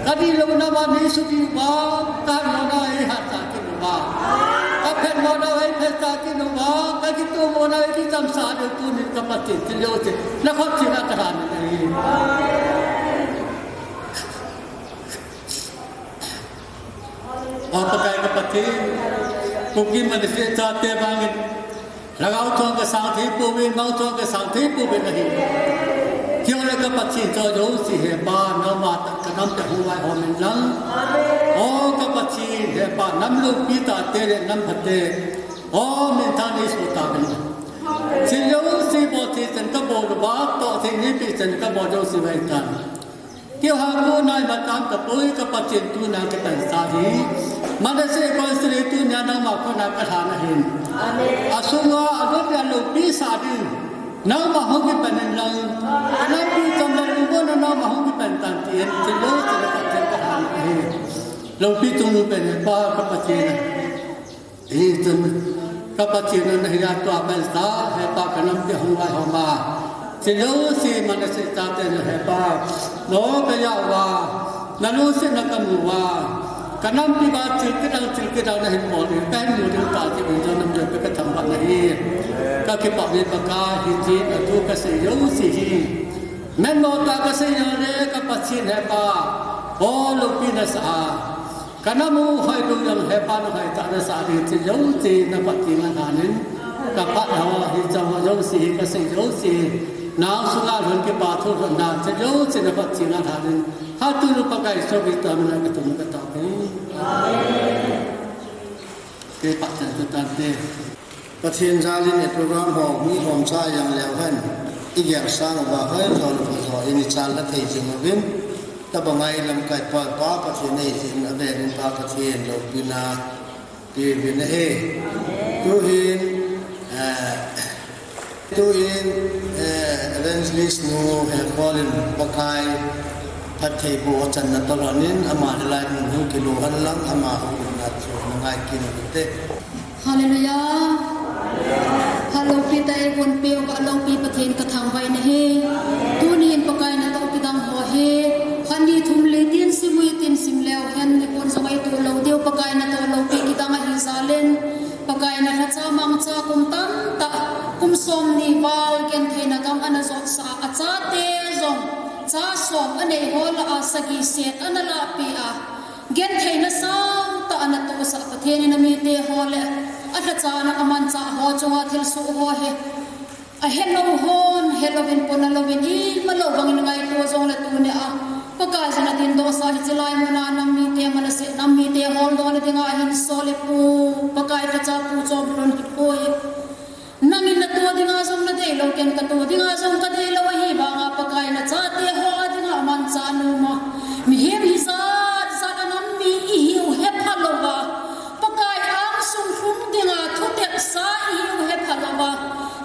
Ka dihlou na ma nei suh diu va, ka hat lou na ei hat ta ki lou va. Ka phet lou na ei phet ta ki lou va, ka kitoh lou na ei kichamsah diu tunin ka Pathen thil jouse. Na khut thina ka han nahi. O Pakai ka Pathen, Kuki Manasseh chate vangin, lhagao thon ka sang thei pouve, mao thon ka sang thei pouve nahi. Keiho le ka Pathen cho jouse hepa, nangma tah ka nam tah hung vaihom in lang. O ka Pathen hepa, nam loupi tahte le nam phate. O min thang neisoh tauvin. Thil jouse bol thei chan ka bol uva, toh thei neipe chan ka bol jouse vaihom tan. Keiho kona imacha tapoi ka Pathen tunia kipansa hi. Manasseh council tunia nangma khut a kalhan ahin. Asunga agot a loupi sah ding. Nangma hung kipan in lang. Ka nampi chom le lungmonna nangma hung kipan tan tin. Thil jouse na Pathen kalhan ahi. Loupi chungnung pen hepa ka Pathen. Hichun ka Pathen u nahi a tua pansa, hepa ka nampi hung vaihom a. Thil jouse Manasseh chate na hepa, na ompeh uva, na lungsetna ka mu uva. Ka nampi uva thil kidang, thil kidang nahin bol ding, kahin mu ding tah jeh in jong nam loupin kathangvah nahi. Ka kipah e Pakai, hiche na thu kasei jouse hi. Menmo tah kasei jongle ka Pathen hepa, o loupi nasah a. Ka nam u hoilou jong hepa na hoitah nasah ding thil jouse na Pathen a lhan in. Ka phat ho hi chang ho jouse hi kasei jouse. Nang sunga lhun kipa thu lhun dan thil jouse na Pathen a lhan in. Hatchungnung Pakai Jesu Christa min a kathum katao e. Amen. Kei phat chan chu tante. Pathen jal in e program ho mi hom cha jong leu hen. I gel sang uva hoi jo le pha jo in i chal na thei jing uvin. Tabang a i lamkai pa, pa Pathen ei jin a ven in Pa Pathen loupina. Pi vin ahi. Tuhin, eh, Tuin, eh, Evangelist nu Hekhol in Pakai phattheiboh channa tolhon in ama hilai mun hung kilu hen lang ama hung umna chu na ngai kit ute. Hallelujah. Hallelujah. Loupi tah eikonpeh uva loupi Pathen kathangvah in ahi. Tunin Pakai natoh kidang ho hi. Khat ni thum li tin sim ui tin sim leu hen nikon jong eitoh lou diu Pakai natoh loupi kidang ahi jal in. Pakai na lhacha mangcha kum tamtah, kum somni val gentheina gam ana jotsah a, achate jong, cha som anei ho lah a sagi set ana lahpeh a, gentheina sangtah ana tohsah Pathen in amite ho le, alhacha na amanchah ho chunga thilsoh ho hi. Ahelou hon, helouvin pona louvin, imalou bangin ngaito jongle tunia, Pakai jin adindohsah hiche lai muna nam mite, Manasseh nam mite holdohna dinga hinsol e Pu, Pakai lhacha pu chom lhon hipoi. Nangin natoh dinga jong nadeilou, ken katoh dinga jong kadeilou ahi vanga Pakai nachate ho dinga manchah nom a. Mihem hijat jat a nam mi ihiu hepha louva. Pakai angsung lhung dinga thutepsa ihiu hepha louva.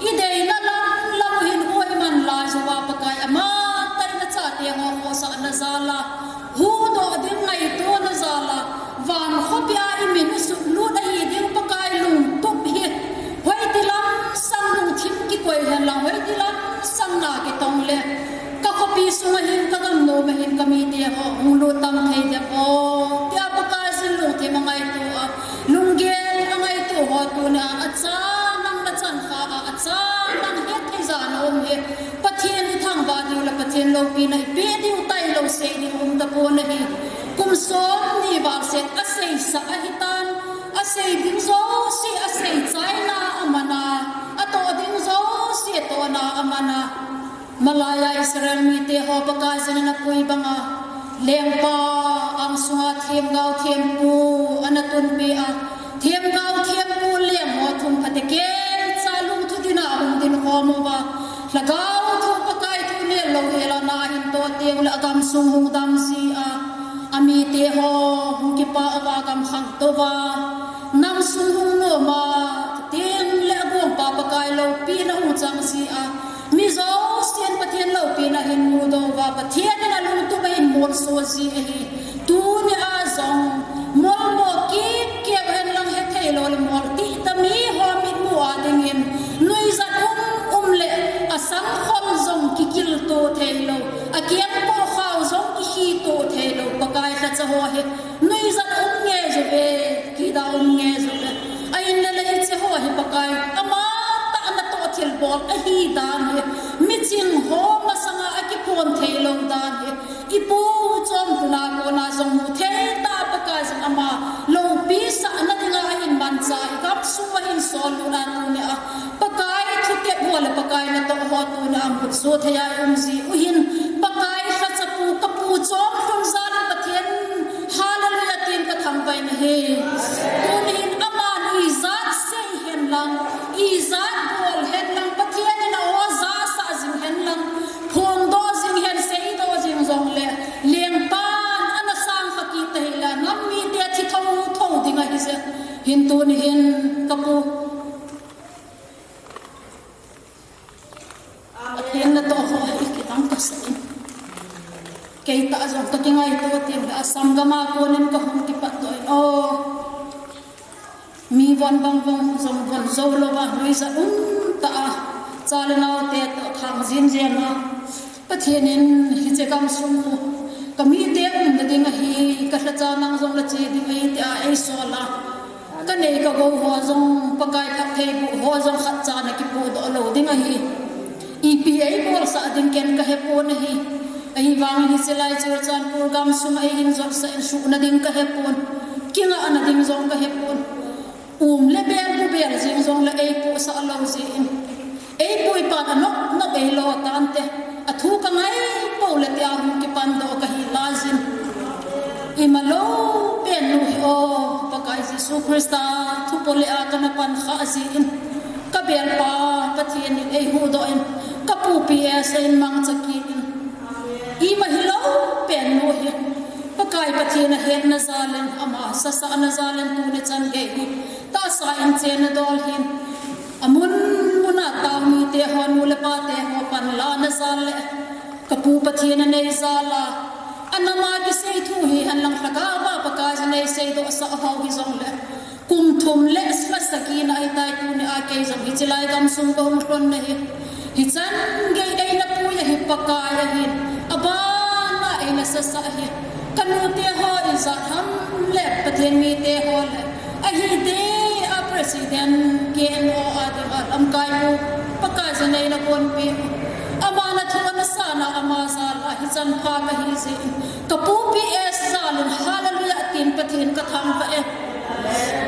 Ideina lam lam hin oi man lai jouva Pakai amatah in nachate ho khohsahna jal a. Huhdoh ding ngaitona jal a, van khopia imin isuhlut ahi ding Pakai lungtup hi. Hoiti lam sang lungthim kikoi hen lang, hoiti lam sang na kitong le. Ka khopi sunga hin, ka gam noma hin, ka mite ho hung lut tam thei dem o. Tia Pakai jin lungthim a ngaito a, lunggel Tuni a, achanang nachan kha a, achanang hethei jana um hi. Pathen ithangvah diu le Pathen loupina ipeh diu tailou sei ding um tapon ahi. Kum som ni val seh aseisah ahitan, asei ding jouse asei chaina aman a, atoh ding jouse atohna aman a. Malaiya Israel mite ho Pakaiyin ana pui banga, lengpa angsunga themgao thempu ana tunpeh a, themgao thempu leng ho thum phatecha lungthu dinga hung dinkhom uva, Lhagao thu Pakai thu nellou hela nahin toh teng le agamsung hung damji a, amite ho hung kipah uva gam khangtou va, namsung hung nom a, teng le agongpa Pakai loupina hung changji a, mi jousen Pathen loupina ahin mudoh uva, Pathen in alungtup ahin molso ji ahi. Tunia jong molmo kipkep henlang, hethei lou le mol tita miho mitmu a dingin nuijat um um le asangkhol jong kikilto theilou, akengkoh khao jong kikhito theilou Pakai lhacha ho hi nuijat um ngei juve, kida um ngei juve. Ahinla le hiche ho hi Pakai amatah natoh thilbol ahidan hi, miching ho masanga akiphon theilou dan hi, ipu Chomlhun a kona jong mutheitah Pakaiyin ama loupi sahna dinga ahin manchah a, igamsung ahin sollut a, tunia Pakai thutep ho le Pakai natoh ho tunia mutso thei a iumji uhin, Pakai lhachapu kapu Chomlhun jal in Pathen Hallelujah tin kathangvah in ahi. Tuni hin aman ijat sei henlang, ijat bol henlang, Pathen in ajahsah jing henlang, phongdoh jing hen, seidoh jing jongle, lengpan ana sangkha kit tahih le, nam mite thi thotho ding ahije. Hin tuni hin kapu Pathen natoh ho hi kidang kasah in, keitah jong kakingaito tin, asam gam a konin kahung kipatdoh in, o, mi von bang von jong von jou louva, nuijat umtah a cha le naote toh thang jinjen a, Pathen in hiche gamsung u kamite umna ding ahi, kalhacha nang jong la che ding ahi tia eisol a, kanei kagou ho jong, Pakai phattheiboh ho jong khatcha nakipohdoh lou ding ahi. Ipi eibolsah ding ken kahepon ahi. Ahivangin hiche lai Churachandpur gamsung eihin jotsah in suhna ding kahepon, kingahna ding jong kahepon. Um le bel, bu bel jing jongle eipohsah lou jeh in, eipuipan anop nop eilo tante, athu kangai pou le tia hung kipandoh kahi laiyin, ima lou pennu hi o, Pakai Jesu Christa thu poleh a kana pan khah jeh in, kabelpa Pathen in eihuhdoh in, kapu P S in mangcha kit in, ima hilou pennu hi Pakai Pathen ahetna jal in, ama sasahna jal in tuni chan gei hi tahsa in chenna dol hin, amun muna tao mite ho, nu le pate ho panlahna jal le kapu Pathen anei jal a, anam a kisei thu hihenlang, lhagao a Pakaiyin eiseidohsah ho hijongle, kum thum le lha sagi na ahitai, tunia kei jong hiche lai gamsung kahung lhonna hi, hichan gei eina pui ahi Pakai ahin, abana eina sasah hi kanute ho ijat ham le Pathen mite ho le, ahite a President K N O a dinga lamkaipu Pakaiyin eina konpeh u, ama nathu ana sana ama jal a hichan pha kahi jeh in, kapu P S jal in Hallelujah tin Pathen kathangvah e.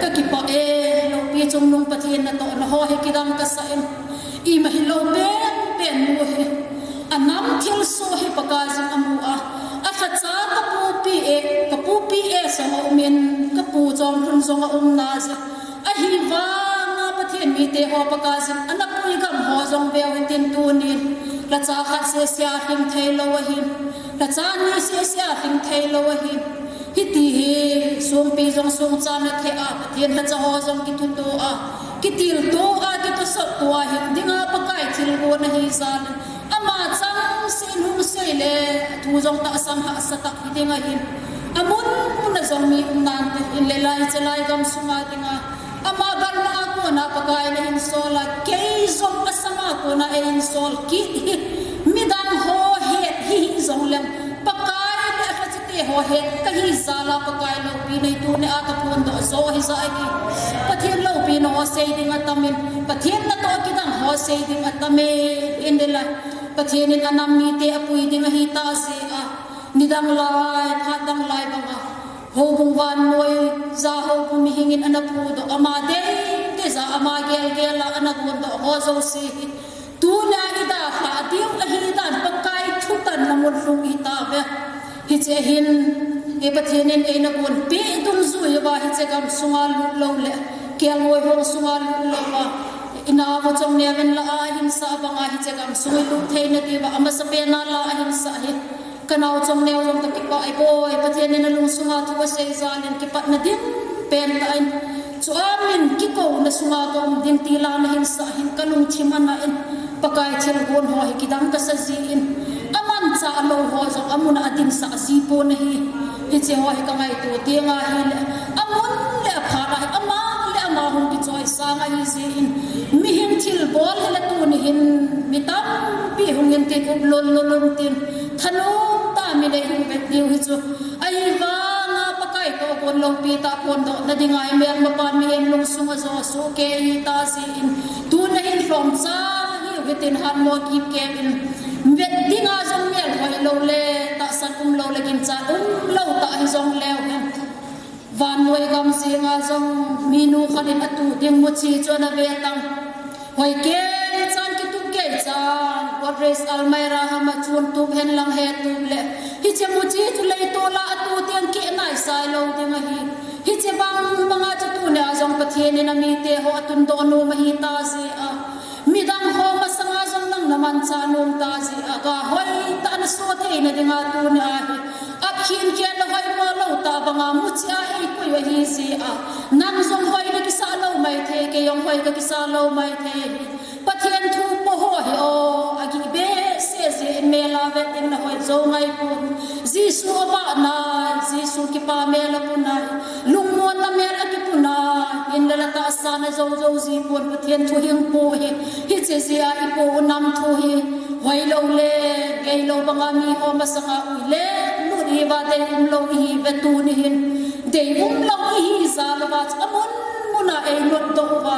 Kakipah e, loupi chungnung Pathen natohna ho hi kidang kasah in, ima hilou penpennu hi, anam thilsoh hi Pakaiyin amu a, alhacha kapu P S, kapu P S jong aumin, kapu Chomlhun jong aumna jeh, ahivanga Pathen mite ho Pakaiyin ana pui gam ho jong veu hitin tunin, lhacha khat sese a lhing theilou ahin, lhacha ni sese a lhing theilou ahin, hiti hi songpi jong songcha natheh a, Pathen lhacha ho jong kithuto a, kitilto a, kitosot to a hing dinga Pakai thilgon ahi jal in, ama changsein hung sei le thu jong tahsan hahsa tah hiding ahin, amun mun a jong mi um nante, hinla lai chelai gamsunga dinga ama galma a kona Pakai nahin sol a, kei jong asama kona eihin sol kit hi, midang ho het hih jongleng, Pakai le alhachate ho het kahi jal a Pakai loupina hi tunia kaphondoh jo ahi jeh in. Pathen loupina ho sei ding atamin, Pathen natoh kidang ho sei ding atame, in le lai. Pathen in anam mite apui ding ahi tah jeh a, nidang lai, phat dang lai banga houbung vannoi ja houbung mihing in ana phudoh, ama deidei ja, ama gelgel a ana gondoh ho jouse hi tunia idalhah diu ahi dan Pakai thutanna mun lhung ihi tauve. Hiche hin, e, Pathen in eina gonpeh dungjui uva hiche gamsunga lut lou le, kelngoi hong sunga lut lou a, inao chongneo in la ahinsah banga hiche gamsung ilut theina diuva amasapen a la ahinsah hi kanao chongneo jong kakipah e boi. Pathen in alungsunga thu asei jal in kipatna dim pen tah in, chu amin kikouna sunga kaum ding ti la nahinsah hin kalungthim ana in, Pakai thilgon ho hi kidang kasa jin, amanchah lou ho jong amun a adinsah ji pon ahi. Hiche ho hi kangaito teng ahile, amun le aphat a hi ama le ama hung kichoisang ahi jeh in, mihem thilbol hile tuni hin mi tampi hung intin, up lollo lom tin, thanom tah a mi neihung vet diu hichu. Ahivanga Pakai toh gon loupi tah phondohna dinga imelmapan mihem lungsunga josuh kei ihi tah jeh in, tuna hin lhomcha hiu hitin hatmo kipkem in, vet dinga jong mel hoilou le tahsan umlou le ginchat umlou tah hijongleu hen, vannoi gam jenga jong minu khat in atu ding muchi chu ana ve tan. Hoi kei chan, kitup kei chan, Godrej almirah hama chun tup henlang, he tup le, hiche muchi chu leitol a atu teng keh naisai lou ding ahi. Hiche bang banga chu tunia jong Pathen in amite ho atundoh nom ahi tah jeh a, midang ho masanga jong nang namanchah nom tah jeh a, ga hoitah a naso theina dinga tunia hi aphin khen le hoimo lou tah banga muchi a eikoi u ahi jeh a, nang jong hoi nakisah lou maithei, kei jong hoi kakisah lou maithei. Pathen thu poh ho hi o, agih behseh jeh in mel a vet in nahoi jou ngaipon. Jesu avah nai, Jesu kipa mel apu nai, lungmonna mel akipu nai, hinla la tahsan ajou jou jipon. Pathen thu hing poh hi, hiche jeh a ipoh u nam thu hi hoilou le geilou banga miho masanga ui le lut ihiuva deium lou ihiuve tuni hin. Deium lou ihi jal uva chu amun muna einotdoh uva,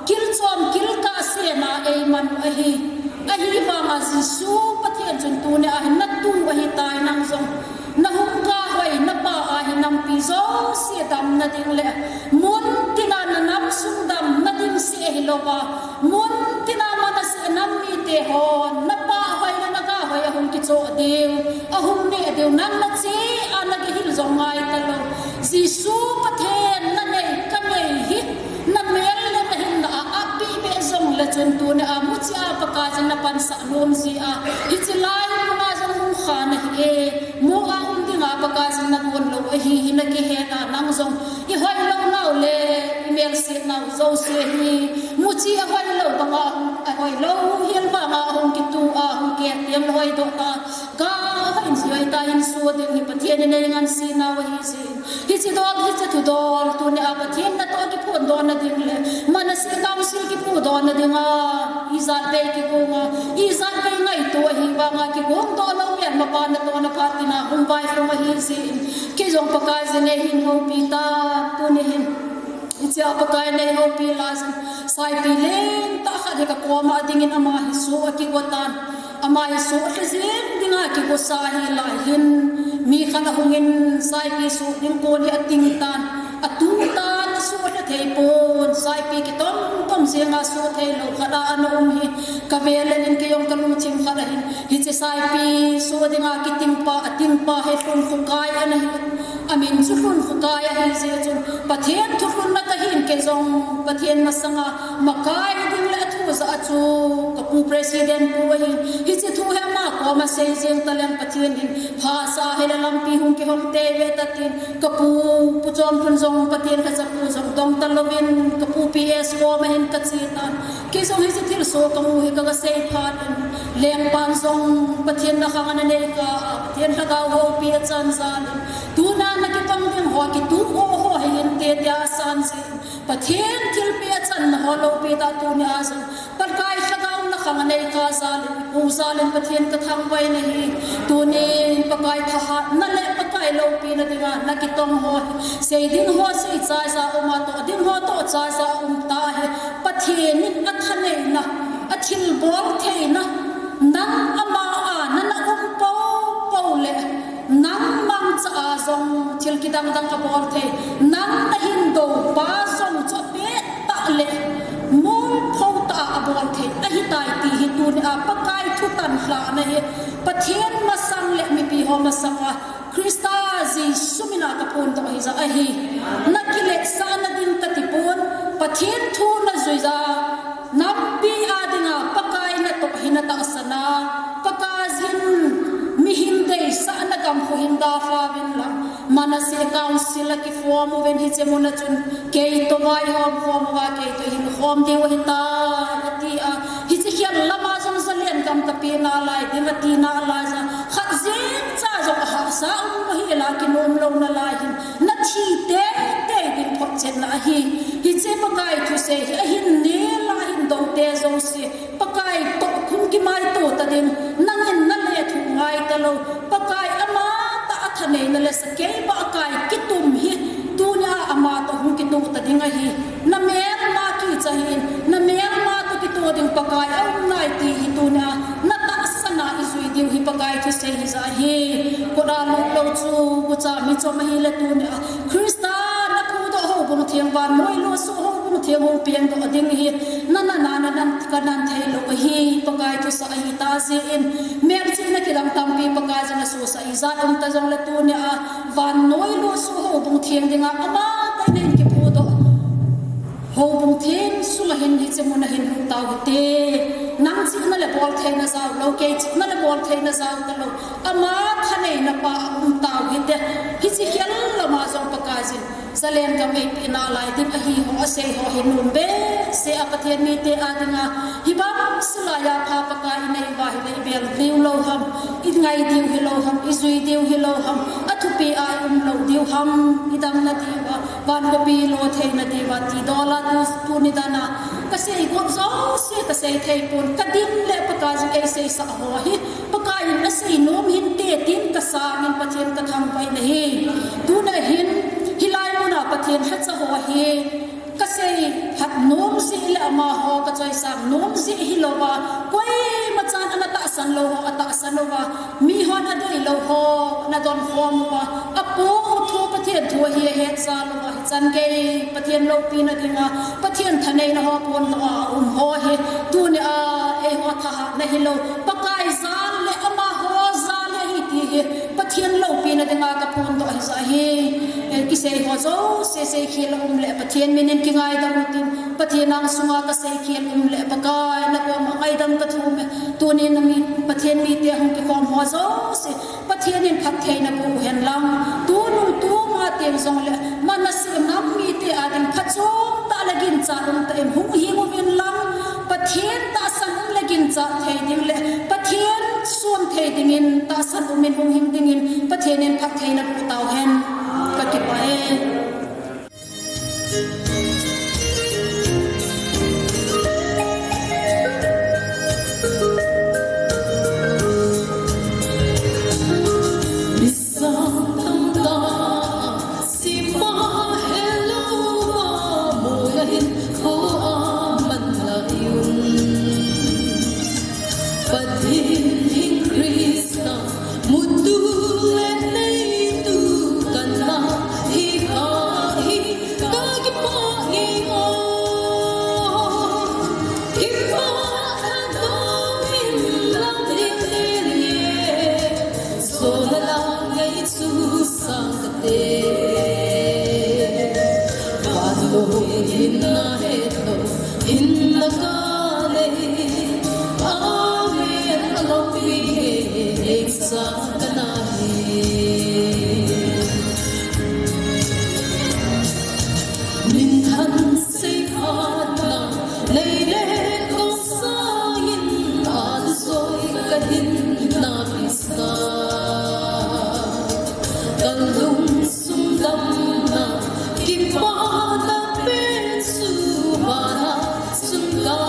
kilchom kilkah sena eiman u ahi. Ahivanga Jesu Pathen chun tunia hin natu ahitai, nang jong nahung kahoi napa a hi nampi jouse damna ding le, mun tina nanam sung damna ding seh hilouva, mun tina Manasseh nam mite ho, napa hoi le nagahoi ahung kichoh diu, ahung neh diu, nang nache a nagahil jong ngai talou. Jesu Pathen nanei kanei hi, namel le nahinna a apeh beh jongle chun tunia muchi a Pakaiyin napansah nom jeh a, hiche lai muna jong hung kha nahi e, mo a um dinga Pakaiyin nagon lou ahi hi nakihet a, nang jong ihoilou nau le imelset nau jouse hi, muchi ahoilou banga, ahoilou hel banga hung kitu a, hung keh teng le hoidoh ta, ga hoiyin jeh a itai inso ding hi Pathen in eingansei nau ahi jeh in. Hiche dol, hiche thudol, tunia Pathen natoh kiphondohna ding le Manasseh Council kiphondohna dinga ijat vei kigonga, ijat vei ngaito ahivanga kigongdoh lou melmapa natohna phat tina hung vailhung ahi jeh in, kei jong Pakaiyin eihin houpi tan tuni hin. Hichea Pakai in eihoupi laijin, saipi lentah khat hi kakoma dingin ama hi soh akigo tan. Ama hi soh lheh jeng dinga kigosa ahilai hin, mi khat ahungin saipi soh ding kon hi ating tan. Atu tan, asoh lheh thei pon, saipi kitom tom jenga soh theilou khat a ana um hi kave lengin kei jong kalungthim khat ahin, hiche saipi soh dinga kitingpa, atingpa hi Lhunkhokai ana hi. Amin chu Lhunkhokai ahi jeh chun, Pathen thulhunna kahin, kei jong Pathen masanga makai ding le athu jah a chu kapu President pu ahin, hiche thu hi ama koma sei jeng taleng Pathen in phasah hile lampi hung kihong tei ve tatin, kapu Pu Chomlhun jong Pathen lhacha pu jong dong talouvin kapu P S koma hin kache tan. Kei jong hiche thilsoh kamu hi kaga sei phat in, lengpan jong Pathen nakhang ana nei kah a, Pathen lhagao houpi achan jal in, tuna nakipang ding ho kituh ho hi hinte tia asan jeh in, Pathen thilpeh achanna ho loupi tah tunia jong Pakai lhagao na Tang anei ka jal in, ipu jal in Pathen ka thangvah in ahi. Tunin Pakai thahatna le Pakai loupina dinga na kitong ho, sei ding ho sei chai ja um a, toh ding ho toh chai ja um ta hi. Pathen in a thaneina, a thilbol theina, nang ama a na na um poupou le, nang mangcha a jong thil kidang dang a bol thei, nang na hin dou pa jong chu pet tah le, mol pho tah a bol thei ahi tai ti hi tunia Pakai thu tanlhahna hi, Pathen masang le mipi ho masanga Christa Jesu mina ka phondoh hi ja ahi. Na kiletsahna ding ka ti pon, Pathen thu na jui ja, nampi a dinga Pakai natoh hi na tahsan a, Pakaiyin mihem deisahna gam khu hin dalha uvin lang. Manasseh Council a kiform uvin hiche muna chun kei toh vaihom khom uva, kei toh hin khom diu ahi tai, ati a. Hiche khel lama jong Zalen gam ka peh nalai ding ati nalai ja. Khat jeng cha jong ahahsa um ahi la, kinom lou nalai hin. Na thi teitei ding photchetna ahi. Hiche Pakai thusei hi ahin nel a hin dou te jouse Pakai toh khum kimaito ta ding, nangin na lethuh ngai talou, Pakai ama tah a thaneina le sakeibah kai kitum hi, tunia ama toh hung kitoh ta ding ahi. Na melma kicha hih in, na melma toh kitoh ding Pakai aum nai ti hi tunia na tahsan a i jui diu hi Pakai thusei hi ja ahi. Kot a lut lou chu gucha michom ahi le tunia Christa na phudoh houbung theng, vannoi lut soh houbung theng hung pengdoh ding hi, na, na, na, na, na, ka nan thei lou ahi, Pakai thusah ahi ta jeh in, melchihna kidang tampi Pakai jong na sosah ijat um ta jong le tunia, vannoi lut soh houbung theng dinga, ama tah in na hin kiphudoh houbung theng sunga hin hiche muna hin lut tau hite. Nang chihna le bol theina jao lou, kei chihna le bol theina jao talou. Ama thaneina pa a um tau hite. Hiche khel lama jong Pakaiyin Zalen gam eipeh nalai ding ahi ho, asei ho hi nom behseh a Pathen mite a dinga. Hibang sulai a pha Pakai i nei uva hile i bel diu lou ham, i ngai diu hilou ham, i jui diu hilou ham, a thupeh a i um lou diu ham, i damna diuva, van khopi lo theina diuva ti dola tu, tuni dana. Ka sei got jouse ka sei thei pon, ka dim le Pakaiyin ei seisah ho hi. Pakaiyin asei nom hinte tin ka sangin Pathen ka thangvah in ahi. Tuna hin, hilai muna Pathen lhacha ho hi, ka sei phat nom jeh le amaho ka choisang nom jeh hilouva, koima chan ana tahsan lou ho atahsan uva, mihon adei lou ho ana don khom uva, apo u thu Pathen thu ahi ahet jal uva, hichan gei Pathen loupina dinga, Pathen thaneina ho phondoh a um ho hi, tunia eiho thahatna hilou, Pakai jal le amaho jal ahi ti hi, Pathen loupina dinga ka phondoh hi ja ahi. Eh, kisei ho jouse seikhel a um le Pathen minin kingaidam utin, Pathen angsunga ka seikhel um le Pakai na koma ngaidam ka thum e. Tunin na mi, Pathen mite hung kikhom ho jouse, Pathen in phattheina boh uhen lang. Tunung tuma teng jongle, Manasseh nam mite a ding phachom tah le ginchat um tah in hung hing uvin lang. Pathen tahsan um le ginchat thei ding le, Pathen sun thei dingin, tahsan um in hung hing dingin, Pathen in phattheina boh tauhen. Ka kipah e. Pathen in Christa mutu le neitu kana hi kha hi ka kipah ngei o. Kipah thanom in lang ding le, so na lang ngei chu sang kate. Vannoi in na het lou, in na ka nei, amen, a loupi he, he, he, sa ka na hi. Min han sei khat na, nei le kong sangin, a soi ka hin na pisa. Ka lungsung damna, kipana pen chu vana, sung ka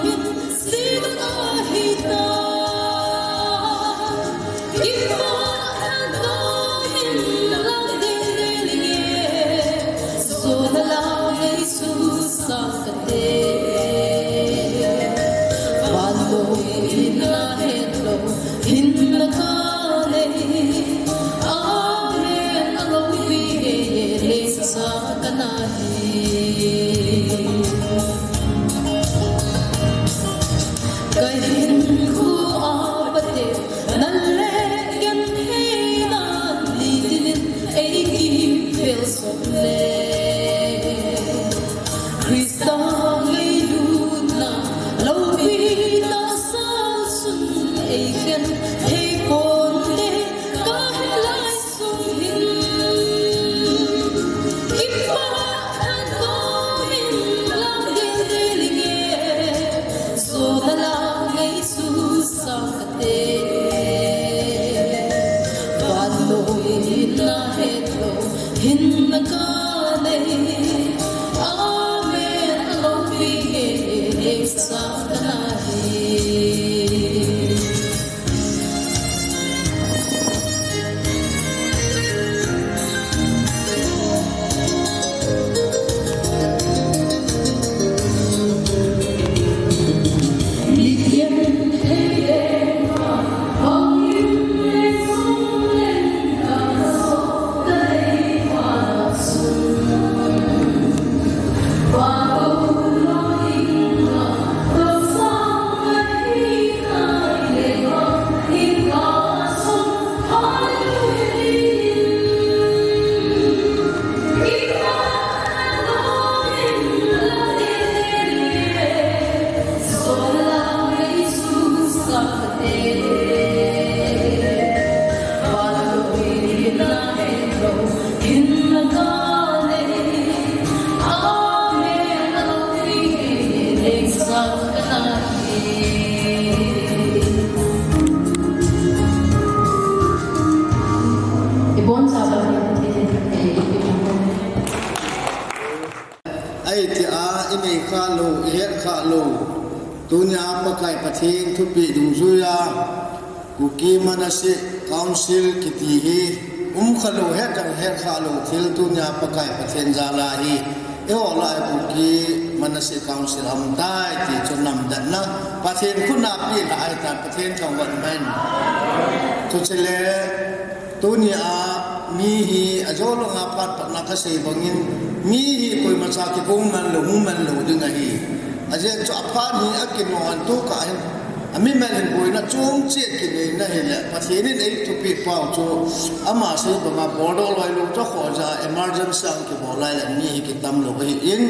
min sina ka Ina het lou, hinna kanei. Amen, alopi ngei, lengsa kanahi. Kahinkho a pate, nale genthei nan, nitin in eikimvel sot le. Christa ngailutna, loupina salsun eikhen thei ponte, kahet lai sung hin. Kipah tah in lam dildel inge, jona la ngei chu sangkah te. Vannoi in na het lou, hinna kanei. Amen, alopi ngei, lengsa kanahi. Ahi tia, inei kha lou, ihet kha lou. Tunia Pakai Pathen thupeh dungjuia, Kuki Manasseh Council kiti hi, um kha lou, het jong het kha lou, thil tunia Pakai Pathen jal a hi, eiho lah a Kuki Manasseh Council aum tai ti chu namdatna, Pathen khut a pilha ahitan, Pathen thangvah in. Chuche le, Tunia mi hi ajo langa phat patna kasei bangin, mi hi koimacha kigong man lou, mu man lou ding ahi. Ajeh chu aphat hi akinoh an tu kah hin, ami man hin boina chom cheh kinei na hile, Pathen in eithupeh pau chu, ama sei banga boldoh loi lou chu khoja emergency ang kibol lai le mi hi kitam lou ahin,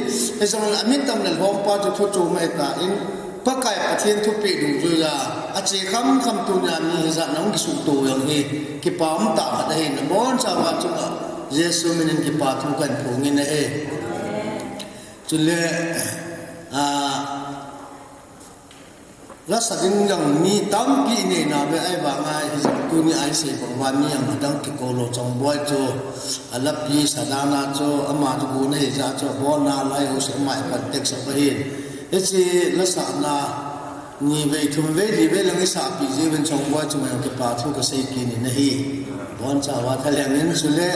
hijongle ami tam le lhompa chu thu chom ahitan, Pakai Pathen thupeh dungjuia, ache khamkham tunia mi hijat na hung kisuhto jong hi, kipa umtah khat ahi, nabonchauva chunga Jesu minin kipa thu kahin phongin ahi. Chule, ah, lasa ding jong mi tampi inei nave, ahivanga hijat tunia isei bang uva mi jong adang kikou lou, Chongboi chu, alapi sadana chu, ama chu gu na hijat chu, abona lai ho se ama contact sa pa hin. Hiche lasahna, ni vei, thum vei, li vei lang isahpeh jiuvin Chongboi chunga jong kipa thu kasei kit in ahi. Bonchauva thalheng in chule,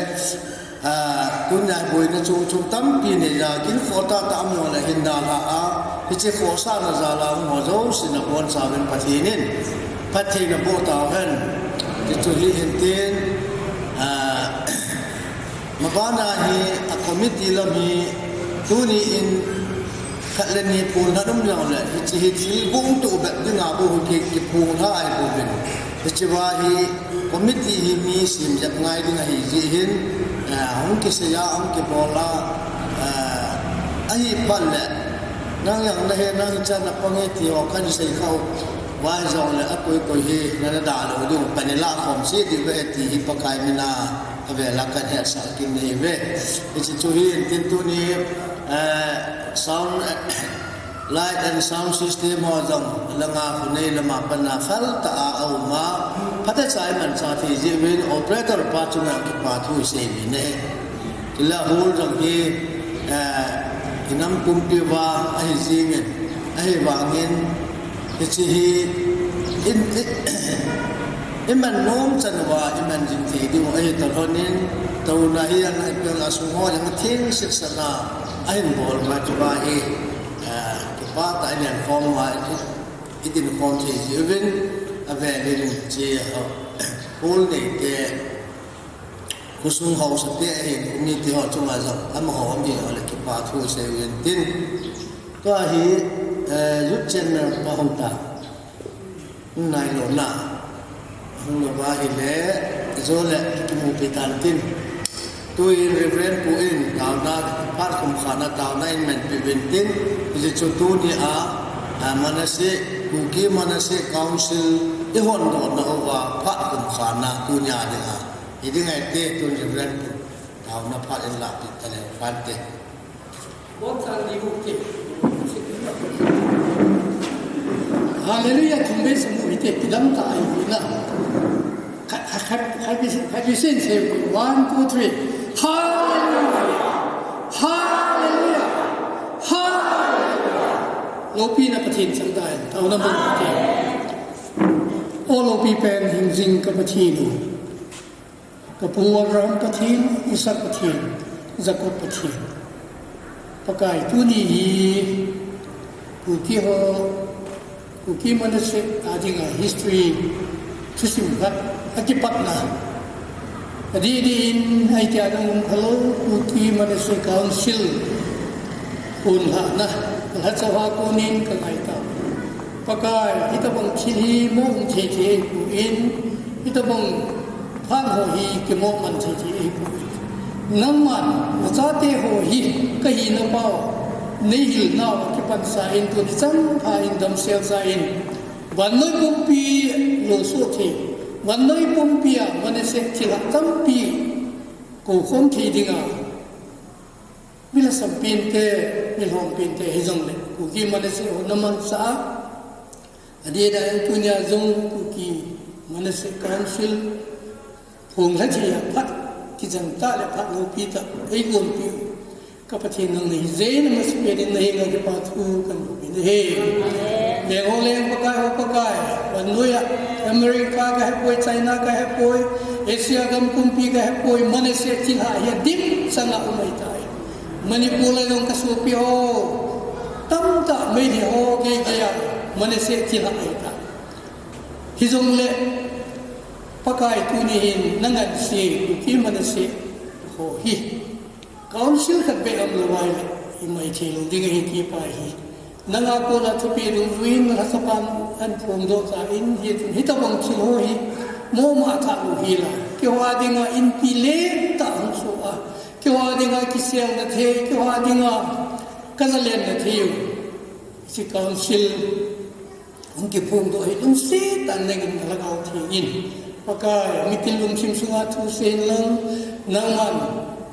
ah, tunia boina chom chom tampi neija, kin khoh tahtah um jongle hin dalha a, hiche khohsahna jal a um ho jouse nabonchauvin Pathen in phatthei naboh tauhen. Tichu hi hintin, ah, Mabana hi a committee lam hi tuni in khat le ni phonglha um jongle, hiche hi thil gongtoh bep dinga bou hi ki, kiphonglha ahibouvin. Hichea hi committee hi mi sem jep ngai ding ahi jeh hin, eh, hung kisei a, hung kibol a, eh, ahiphat le, nang jong nahe, nang hichan napang e ti ho kahin sei khah uva hijongle, akoi koi hi nana dalha diu, panla khom se diu ahi ti hi Pakai mina. Avela kahin hetsah kit nahiuve. Hiche chu hintin tuni, eh, sound, eh, light and sound system ho jong, langa khonei lama pana phaltah a aum a, phatecha imancha thei jeh uvin operator pa chunga kipa thu isei in ahi. Chule hall jong hi, eh, inam pumpi uva ahi jingin, ahivangin, Hiche hi, in, i, iman nom chan uva, iman jing thei diu ahi talhon in, touna hi ang ipel a sung ho jong theng setsahna ahin bol uva chu ahi, ah, kipah tah in ahin khom uva, Idin khom thei jiuvin, avelin chi ho, hol nei te, khosung hausa te ahin, mi te ho chunga jong, amaho ami ho le kipa thu sei uvin tin. Tua hi, eh, youth chairman pa hung ta. Nai lo na. Hung lo ba hi le, jo le, kimu pi tan tin. Tuin Reverend Pu in, tauna, phat khum khana, tauna in men pi vin tin. Ji chu tuni a, a, Manasseh, Kuki Manasseh Council, i hon do na uva, phat khum khana, tuni a ding a. I ding ai te, tun Reverend Pu, tauna phat in la pi ta le, pan te. Hallelujah, thum be samu hite, kidam ta ai na. Kha, kha, kha, kha, bi, kha bi sin se. One, two, three. Hallelujah. Hallelujah. Hallelujah. Lopi na Pathen chang dai. Tauna mo Pathen. O lopi pen hingjing ka Pathen u. Ka pu Abraham Pathen, Isaac Pathen, Jacob Pathen. Pakai tuni hi, Kuki ho, Kuki Manasseh a dinga history thusim khat akipatna. Adih dih in, ahi tia dang um khalou, Kuki Manasseh Council, kun lhahna, lhacha hoa kunin ka ngai ta. Pakai, hitabang thil hi mo um thei thei ahi poi, hitabang phat ho hi kimo man thei thei ahi poi. Nangman, nachate ho hi ka hina pau, nei hilnau akipan sa in tuni chan pha in damsel sa in. Vannoi pumpi lo so thei, vannoi pumpi a Manasseh thilha tampi ko khom thei dinga. Mi lhasam pin te, mi lhom pin te, hijongle, Kuki Manasseh ho na mansa a, adih dih in tunia jong Kuki Manasseh Council, phong lha thei a phat, kijang ta le phat lopi ta, ei gonpi u. Ka Pathen nang nahi jeh in, amasapen in na henga kipa thu kan boh in ahi. Leng ho leng Pakai ho Pakai, vannoi a, America ka hepoi, China ka hepoi, Asia gam pumpi ka hepoi, Manasseh thilha hi adim chang a um ahitai. Manipur a jong ka sopi ho, tamtah Meitei ho gei gei a, Manasseh thilha ahitai. Hijongle, Pakai tuni hin na ngansei, Kuki Manasseh ho hi. Council khat beh aum lou vai le, i mai thei lou ding ahi ti pa hi. Nanga kona thupi dungjuiyin lhachapan ahin phongdoh ta in, hitin hitabang thil ho hi, mo ma tha lou hi la. Keiho a dinga inpi lentah hung soh a. Keiho a dinga kiselna thei, keiho a dinga ka zalenna thei u. Hiche council hung kiphongdoh hi lungset tah in nangin na lhagao theng in. Pakai, mitin lungthim sunga thu seiyin lang, nangman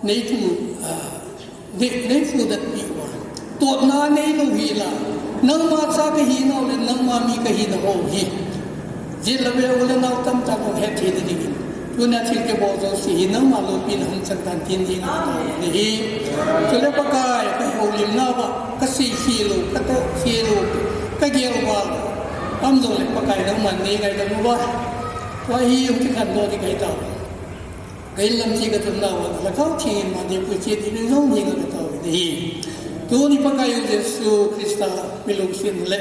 neitu, ah, nei, neifudatpi uva. Totna neilou hi la, nangma cha kahi nau le, nangma mi kahi nau hi. Jin la ve u le nau tamtah kong het thei ding in. Tuna thil kibol jouse hi nangma loupina hung chang tan tin ding a ka tao nahi. Chule Pakai, ka houlimna uva, ka sei khel u, ka toh khel u, ka gel uva. Aum jongle Pakai nangman nei ngaidam uva. Tua hi hung kikhandoh ding kahi tao. Ka inlam che ka tunna uva, Lhagao Theng in ma dei pui che ti ding jong hi nga ka tao nahi. Tuni Pakai u Jesu Christa mi lungsetna le,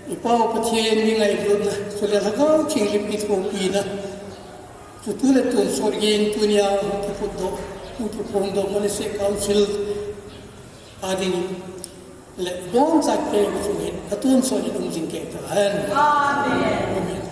i Pau Pathen mi ngailutna, chule Lhagao Theng lim kithopina. Chutu le tonsot gei in tunia hung kiphutdoh, hung kiphongdoh Manasseh Council a ding le bonchate chung hi atonsot in um jing kei tahen. Amen. Amen.